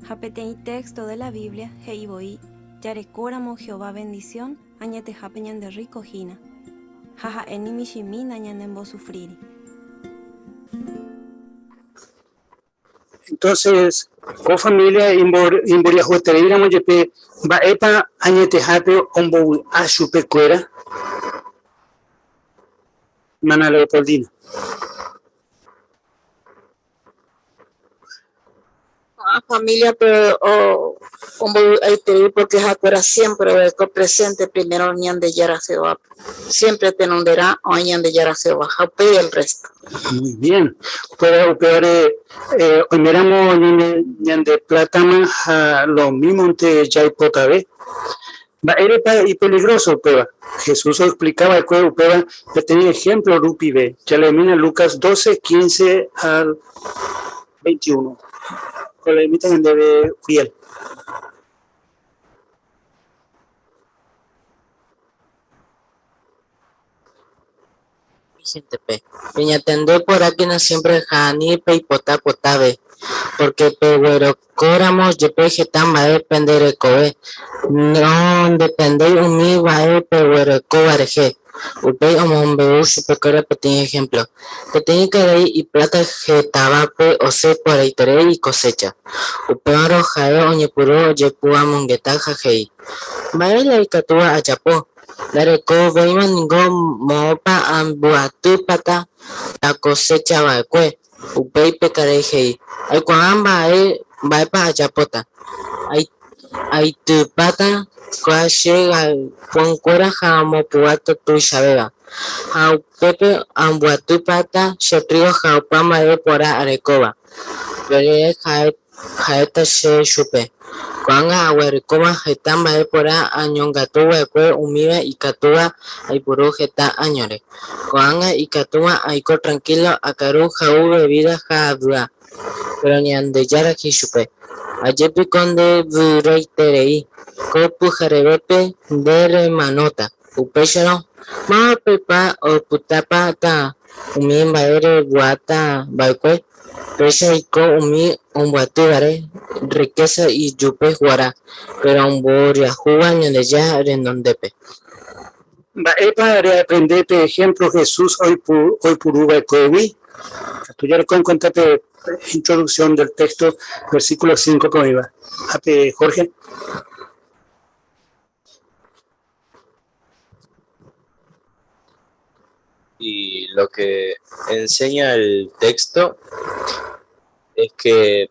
Ha peteĩ téxto de la Biblia he'i voi jarekóramo Jehová vendisión añetehápe ñanderríko hína, ha ha'e ni michĩmi nañanembosufríri. Entonces, ko familia imboriahuetereíramo jepe, mba'épa añetehápe ombovy'a chupekuéra? Hermana Leopoldina. Ko'ã familia-pe ombovy'aiterei porque ha'ekuéra siempre oguereko presente primero Ñandejára Jehovápe. Siempre tenonderã oĩ Ñandejára Jehová ha upéi el resto. Muy bien. Upéva upévare oiméramo ñande plátama ha lo mímonte jaipotave. Mba'érepa ipeligróso upéva? Jesús oexplika va'ekue upéva peteĩ ehémplo rupive. Jaleemína Lucas 12, 15 al 21. Oleemíta ñandéve Uriel. Mi gente-pe, peñatende porãkena siempre ha ani peipota potave, porque peguerekóramo jepe heta mba'e pende rekove, nodependéi umi mba'e peguerekóva rehe. Upéi omombe'u chupekuéra peteĩ ehémplo, Peteĩ karai ipláta hetávape osẽ porãiterei ikosécha. Upémarõ ha'e oñepyrũ ojepy'amongeta ha he'i, Mba'e la ikatúva ajapo? Ndarekovéima ningo moõpa ambyatýpata la kosécha va'ekue. Upéi pe karai he'i, Aikuaa mba'e mba'épa ajapóta. Aitypáta kua che galpón-kuéra ha amopu'ãta tuichavéva. Ha upépe ambyatýpata che trígo ha opa mba'e porã arekóva. Upe rire ha'éta che chupe, Ko'ág̃a aguerekóma heta mba'e porã añongatu va'ekue umíva ikatúva aipuru heta áñore. Ko'ág̃a ikatúma aiko trankílo akaru ha'u vevída ha avy'a. Péro Ñandejára he'i chupe, Aje piko nde vyroiterei, ko pyharevépe nde remanóta. Upéicharõ, mávapepa opytápata umi mba'e reguata va'ekue? Péicha oiko umi ombyatývare rrikésa ijupe g̃uarã, péro omboriahúva Ñandejára renondépe. Mba'épa reaprende pe ehémplo Jesús oipuru va'ekuégui? Katu jareko enkuénta pe introduksión del téxto versíkulo cíncope oĩva. Ha pe Jorge. Y lo que enseña el texto es que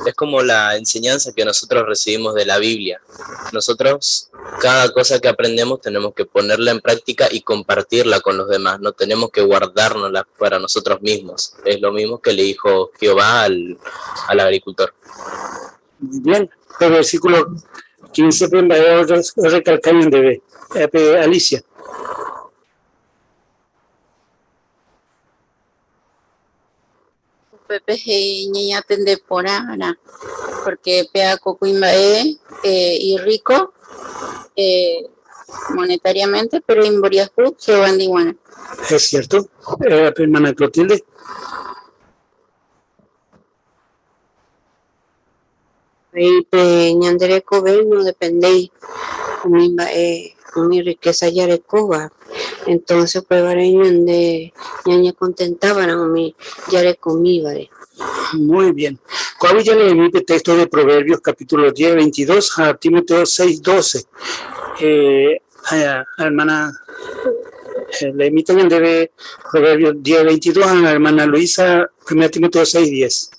es como la enseñanza que nosotros recibimos de la Biblia. Nosotros, cada cosa que aprendemos, tenemos que ponerla en práctica y compartirla con los demás. No tenemos que guardárnosla para nosotros mismos. Es lo mismo que le dijo Jehová al, al agricultor. Muy bien. El versículo 15 pe mba'e orrecalca ñandéve. Pe Alicia. Upépe he'i ñañatende porãrã, porque péa ko kuimba'e irrico monetariamente, pero imboriahu Jehová ndiguarã. Es cierto, hermana Clotilde. Avei pe ñande rekove nodependéi umi mba'e umi riqueza jarekóva, entonces upévare ñande ñañecontentava'erã umi jarekomívare. Muy bien. Ko'águi jaleemi pe texto de Proverbios capítulo 10, 22 ha Timoteo 6, 12. Eh, hermana, leemita ñandéve Proverbios 10, 22 ha hermana Luisa, 1 Timoteo 6, 10.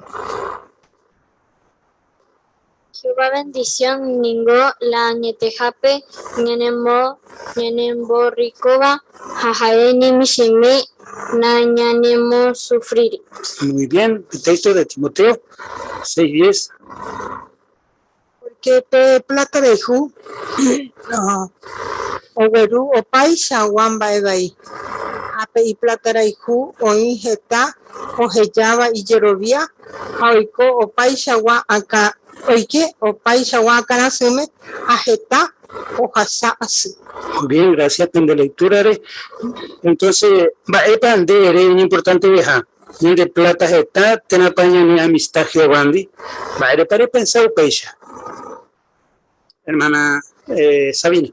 Jehová bendición ningo la añetehápe ñanemborríkova ha ha'e ni michĩmi nañanemosufríri. Muy bien, el texto de Timoteo 6:10. Pórke pe pláta rayhu ogueru opaichagua mba'e vai, ha pe ipláta rayhu oĩ heta ohejáva ijerovia ha oiko opaichagua akã oike opaichagua akãrasýme ha heta ohasa asy. Muy bien, gracias pende lectura-re. Entonces, mba'épa nde ere iñimportanteveha? Ñande pláta heta térãpa ñane amista Jehovándi? Mba'érepa repensa upéicha, hermana Sabina?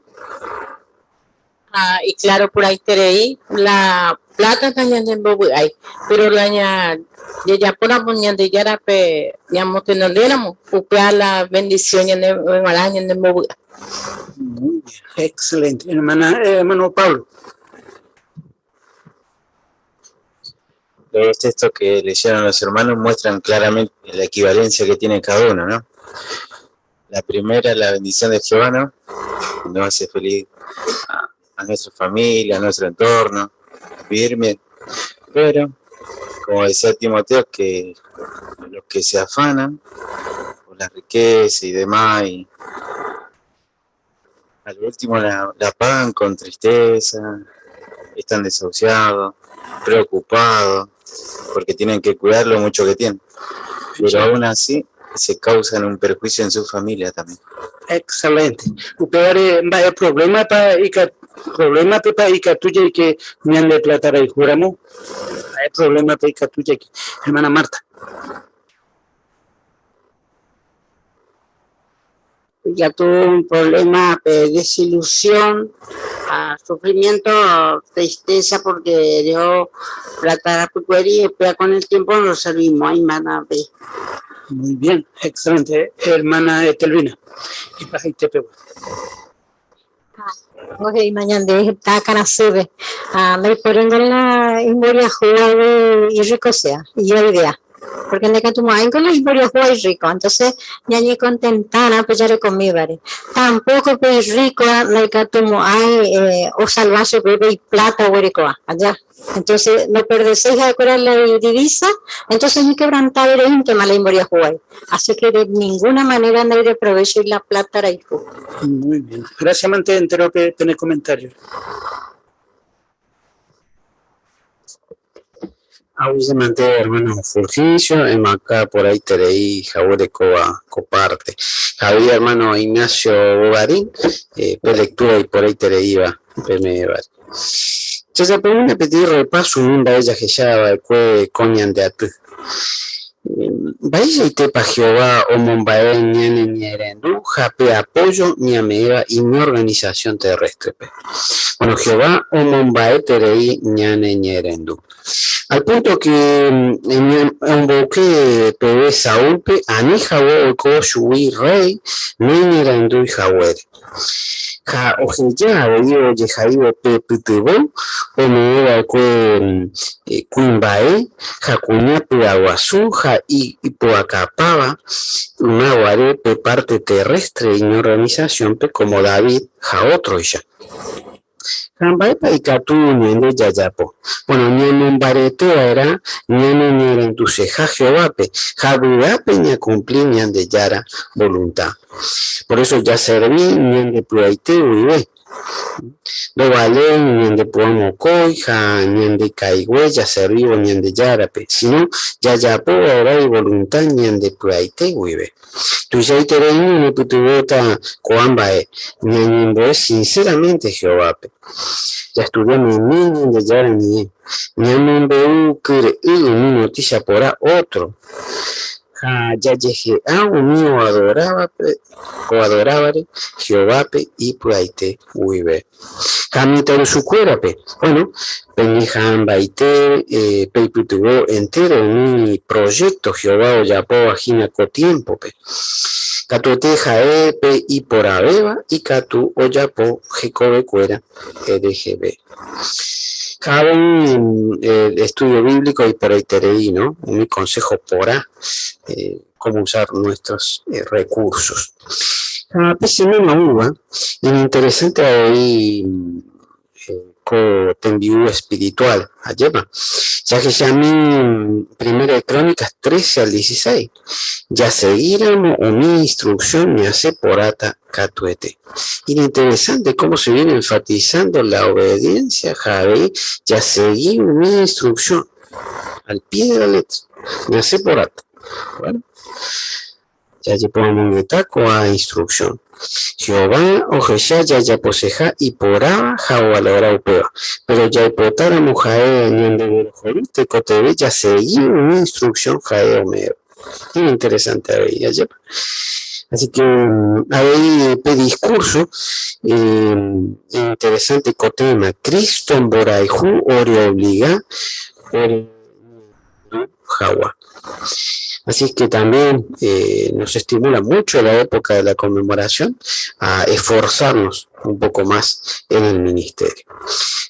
Ha iclaro porãiterei la plata nañanembovy'ái, pero la jajapóramo Ñandejárape ñamotenondéramo, upéva la bendición ñandéve g̃uarã ñanembovy'a. Muy bien, excelente. Hermana, hermano Pablo. Los dos textos que leyeron los hermanos muestran claramente la equivalencia que tiene cada uno, ¿no? La primera, la bendición de Jehová, ¿no? Nos hace feliz a nuestra familia, a nuestro entorno, vivir bien. Pero, como decía Timoteo, que los que se afanan por la riqueza y demás, y al último la pagan con tristeza, están desahuciados, preocupados, porque tienen que cuidar lo mucho que tienen. Pero aún así se causan un perjuicio en su familia también. Excelente. Upévare mba'e problema pa ika problema pepa ikatu jaike ñande plata rayhúramo? Mba'e problema pa ikatu jaike? Hermana Marta. Ya tuvo un problema de desilusión, a sufrimiento, tristeza, porque dejó plata la y ya con el tiempo no servimos, ay, mana, ve. Muy bien, excelente, hermana Etelvina. Y paja y te pego. Oye, mañana de esta cara sube. Ah, me ponen la historia juega y rico sea, y yo idea. Porque en el tu madre con la historia juega y rico. Entonces, ya ni contentana, pues ya le comí, ¿vale? Tampoco pues rico, me tu madre, o salvaje, bebé y plata, o rico, allá. Entonces, no perdés de acuerdo la divisa, entonces ni quebrantar el íntima la historia juega. Así que de ninguna manera no hay de provecho y la plata era hijo. Muy bien. Gracias, Mante, entero que tener comentarios. Obviamente, hermano Fulgencio, en acá por ahí tereí Jaburecoa coparte. Javier, hermano Ignacio Bogarín, lectura y por ahí tereí va, PM va. Ya se una pedir repaso un ella que ya va cue coñan de atu. Mba'éicha itépa Jehová omomba'e ñane ñe'ẽrendu ha pe apoyo ñame'ẽva iñorganización terrestre-pe. Bueno, Jehová omomba'eterei ñane ñe'ẽrendu. Al punto que omboyke peve Saúlpe ani hague oiko chugui rey naiñe'ẽrendúi haguére. Ha oheja avei ojehaívo pe pytyvõ ome'ẽva'ekue kuimba'e ha kuña py'aguasu ha ipu'akapáva ymaguare pe parte terrestre iñorganización-pe como David ha ótroicha. Ha mba'épa ikatu ñande jajapo? Bueno, ñamombareteva'erã ñaneñe'ẽrenduseha Jehovápe ha vy'ápe ñakumpli Ñandejára voluntad. Por eso jaservi ñande py'aite guive. Ndovaléi ñandepu'ã mokõi ha ñandekaigue jaservívo Ñandejárape, sino jajapo va'erã ivolunta ñande py'aite guive. Tuichaiterei ñanepytyvõta ko'ã mba'e ñañembo'e sinceramente Jehovápe. Jastudia meme Ñandejára Ñe'ẽ, ñamombe'u kyre'ỹ umi notísia porã ótro ha jajehe'a umi oadorávape oadorávare Jehovápe ipy'aite guive. Ha mitãrusukuérape, bueno, peñeha'ãmbaite peipytyvõ entéro umi projékto Jehová ojapóva hína ko tiémpope. Katuete ha'e pe iporãvéva ikatu ojapo hekovekuéra reheve. Ha avei estúdio bíblico iporãiterei, no? Umi konsého porã cómo usar nuestros recursos. Ha pe semána oúva, iñinteresánte avei ko tembi'u espiritual, ajépa? Jahechami Primera de Crónicas 13 al 16. Jasegíramo umi instrucción ñasẽ porãta katuete. Iñinteresánte cómo se viene enfatizando la obediencia ha avei jasegi umi instrucción al pie de la letra, ñasẽ porãta. Bueno, jajepy'amongeta ko'ã instrucción. Jehová ohecha jajaposeha iporãva ha ovalora upéva. Péro jaipotáramo ha'e ñandeguerohory tekotevẽ jasegi umi instrucción ha'e ome'ẽva. Iñinteresante avei, ajépa? Así que avei pe discurso interesante ko tema, Cristo mborayhu oreobliga ore hag̃ua. Así que también nos estimula mucho la época de la conmemoración a esforzarnos un poco más en el ministerio.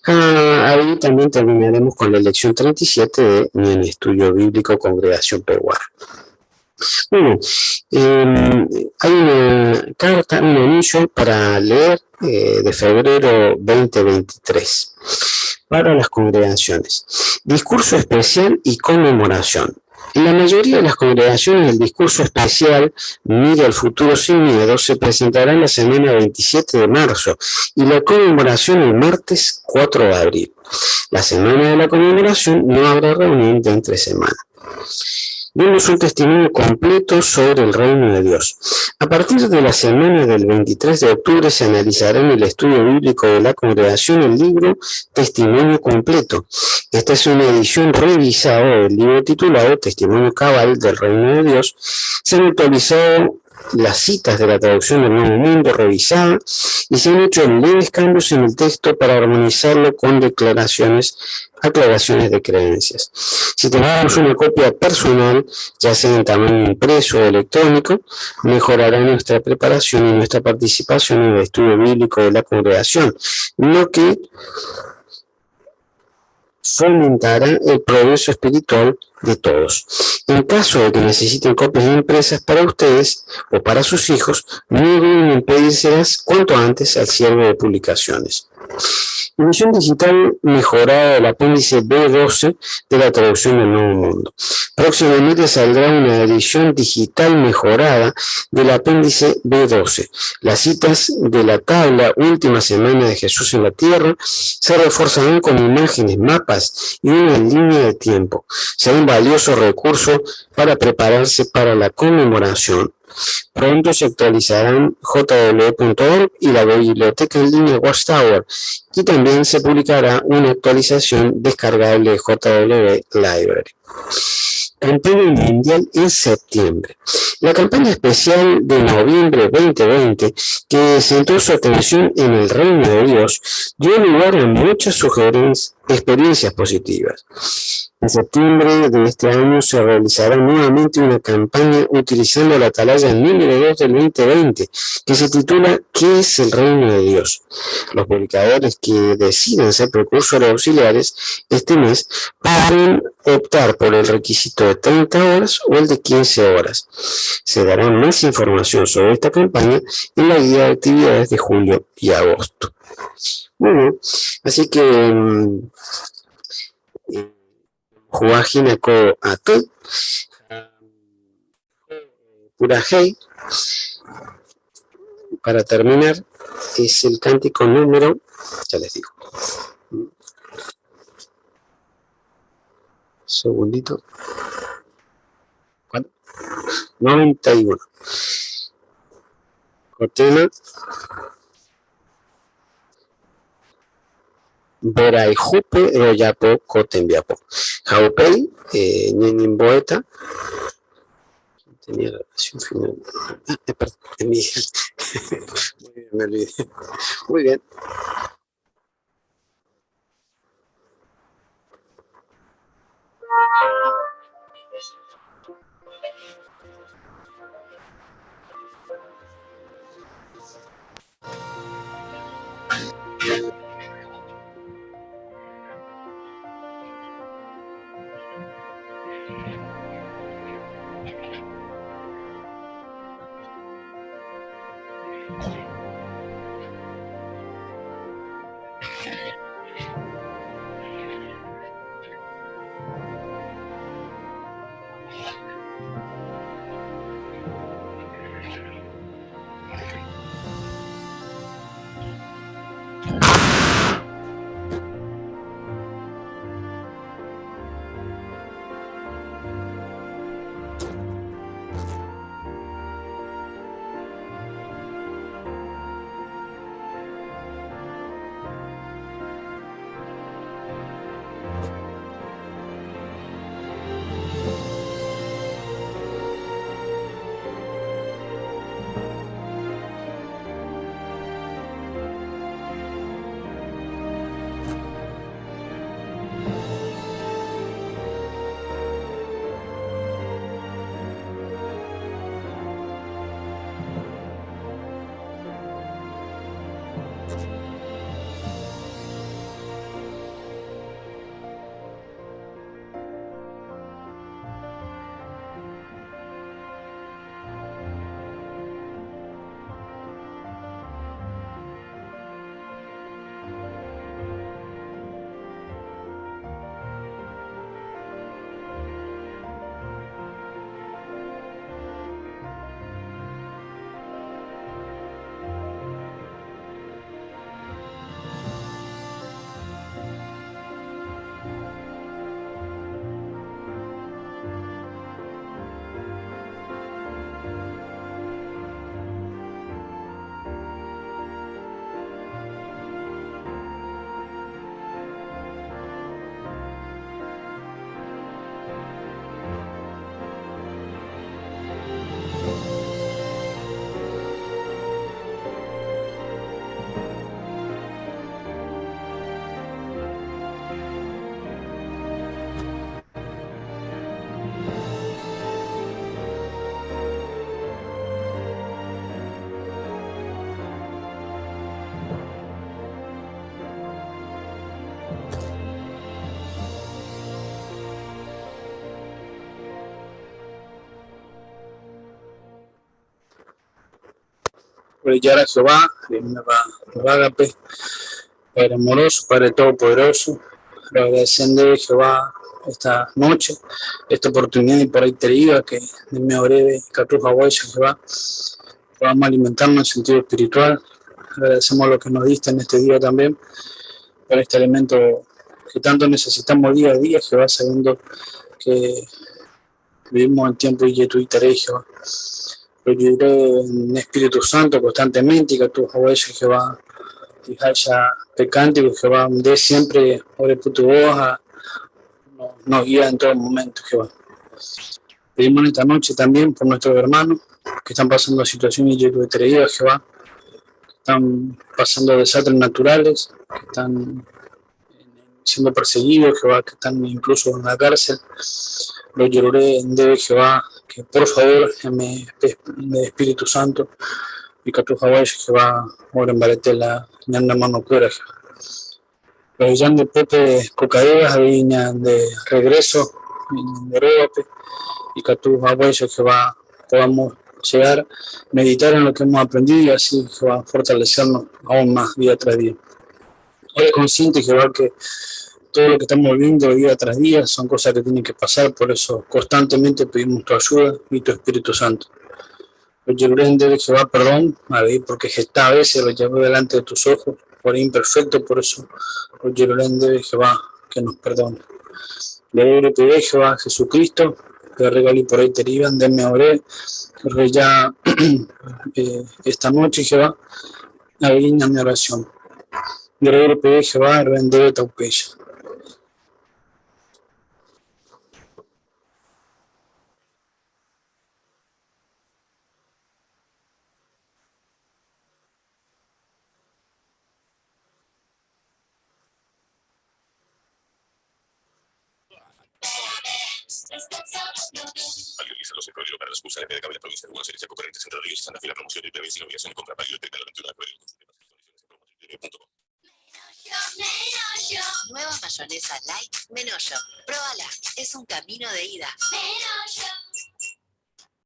Ha avei también terminaremos con la lección 37 de ñane estudio bíblico Congregación Peguara. Bueno, hay una carta, un anuncio para leer de febrero 2023 para las congregaciones. Discurso especial y conmemoración. En la mayoría de las congregaciones el discurso especial Mira el futuro sin miedo se presentará en la semana 27 de marzo y la conmemoración el martes 4 de abril. La semana de la conmemoración no habrá reunión de entre semana. Dimos un testimonio completo sobre el reino de Dios. A partir de la semana del 23 de octubre se analizará en el estudio bíblico de la congregación el libro Testimonio Completo. Esta es una edición revisada del libro titulado Testimonio Cabal del Reino de Dios. Se han actualizado las citas de la traducción del Nuevo Mundo revisada y se han hecho leves cambios en el texto para armonizarlo con declaraciones, aclaraciones de creencias. Si tenemos una copia personal, ya sea en tamaño impreso o electrónico, mejorará nuestra preparación y nuestra participación en el estudio bíblico de la congregación, lo que fomentará el progreso espiritual de todos. En caso de que necesiten copias impresas para ustedes o para sus hijos, no duden en pedírselas cuanto antes al cierre de publicaciones. Edición digital mejorada del apéndice B12 de la traducción del Nuevo Mundo. Próximamente saldrá una edición digital mejorada del apéndice B12. Las citas de la tabla Última Semana de Jesús en la Tierra se reforzarán con imágenes, mapas y una línea de tiempo. Será un valioso recurso para prepararse para la conmemoración. Pronto se actualizarán jw.org y la biblioteca en línea Watchtower, y también se publicará una actualización descargable de JW Library. Campaña mundial en septiembre. La campaña especial de noviembre 2020, que centró su atención en el reino de Dios, dio lugar a muchas sugerencias, experiencias positivas. En septiembre de este año se realizará nuevamente una campaña utilizando la atalaya número 2 del 2020, que se titula ¿Qué es el reino de Dios? Los publicadores que decidan ser precursores auxiliares este mes podrán optar por el requisito de 30 horas o el de 15 horas. Se dará más información sobre esta campaña en la guía de actividades de julio y agosto. Bueno, así que Juajina ko aty purahéi. Para terminar, es el cántico número, ya les digo. Segundito. ¿Cuánto? 91. Cortina. Mborayhúpe rojapo ko tembiapo. Ha upéi ñañembo'éta. Tenía la oración final. Ah, perdón, Miguel. Muy bien, me olvidé. Muy bien. Brillar a Jehová, Ágape, Padre amoroso, Padre todopoderoso, agradeciendo a Jehová esta noche, esta oportunidad y por ahí te diga que de mi breve Jehová, podamos alimentarnos en sentido espiritual. Agradecemos lo que nos diste en este día también, por este alimento que tanto necesitamos día a día, Jehová, sabiendo que vivimos en tiempo y tu Jehová. Lo ayudaré en Espíritu Santo constantemente y que tu Jehová, Jehová, y haya pecante, que Jehová dé siempre, ore por tu voz, nos guía en todo momento, Jehová. Pedimos en esta noche también por nuestros hermanos que están pasando situaciones de Jehová, que están pasando desastres naturales, que están siendo perseguidos, Jehová, que están incluso en la cárcel. Lo lloraré en debe, Jehová, que por favor me, me Espíritu Santo y que tu Jehová, Jehová, ora en la ñanda mano cuera, Los de Pepe Cocaíba, viña de regreso, de Róbape, y que tu Jehová, Jehová, podamos llegar, meditar en lo que hemos aprendido y así Jehová, fortalecernos aún más día tras día. Hoy consciente, Jehová, que todo lo que estamos viviendo día tras día son cosas que tienen que pasar, por eso constantemente pedimos tu ayuda y tu Espíritu Santo. Rojerure ndéve Jehová perdón, avei porque heta veces rojapo delante de tus ojos, por imperfecto, por eso rojerure ndéve Jehová que nos perdone. Le pide Jehová Jesucristo, que regalí por ahí te iban, denme oré, ya esta noche Jehová, avei mi oración. Le pide Jehová, rendebe taupeya. Para la sucursal de la provincia de Buenos Aires, Chaco, Corrientes, Entre Ríos y Santa Fe. La promoción de sin obligación de compra válido el 30 al 21 de febrero. Consulte. Nueva mayonesa light Menollo. Pruébala, es un camino de ida.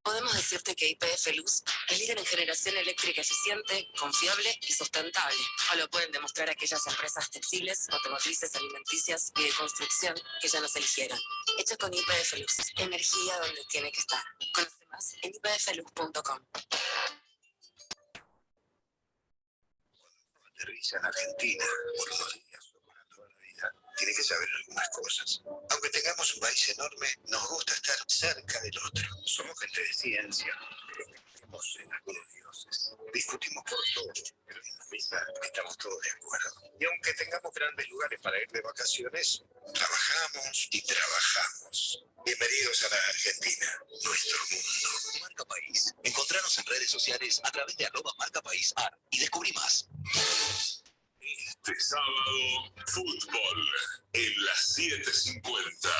Podemos decirte que YPF Luz es líder en generación eléctrica eficiente, confiable y sustentable. O lo pueden demostrar aquellas empresas textiles, automotrices, alimenticias y de construcción que ya nos eligieron. Hecho con YPF Luz. Energía donde tiene que estar. Conoce más en ypfluz.com. Aterriza en Argentina por unos días o para toda la vida, tiene que saber algunas cosas. Aunque tengamos un país enorme, nos gusta estar cerca del otro. Somos gente de ciencia, pero creemos en algunos dioses. Discutimos por todo, pero en la mesa estamos todos de acuerdo. Y aunque tengamos grandes lugares para ir de vacaciones, trabajamos y trabajamos. Bienvenidos a la Argentina, nuestro mundo. Marca País. Encontranos en redes sociales a través de arroba Marca País AR y descubrí más. Este sábado, fútbol en las 7:50.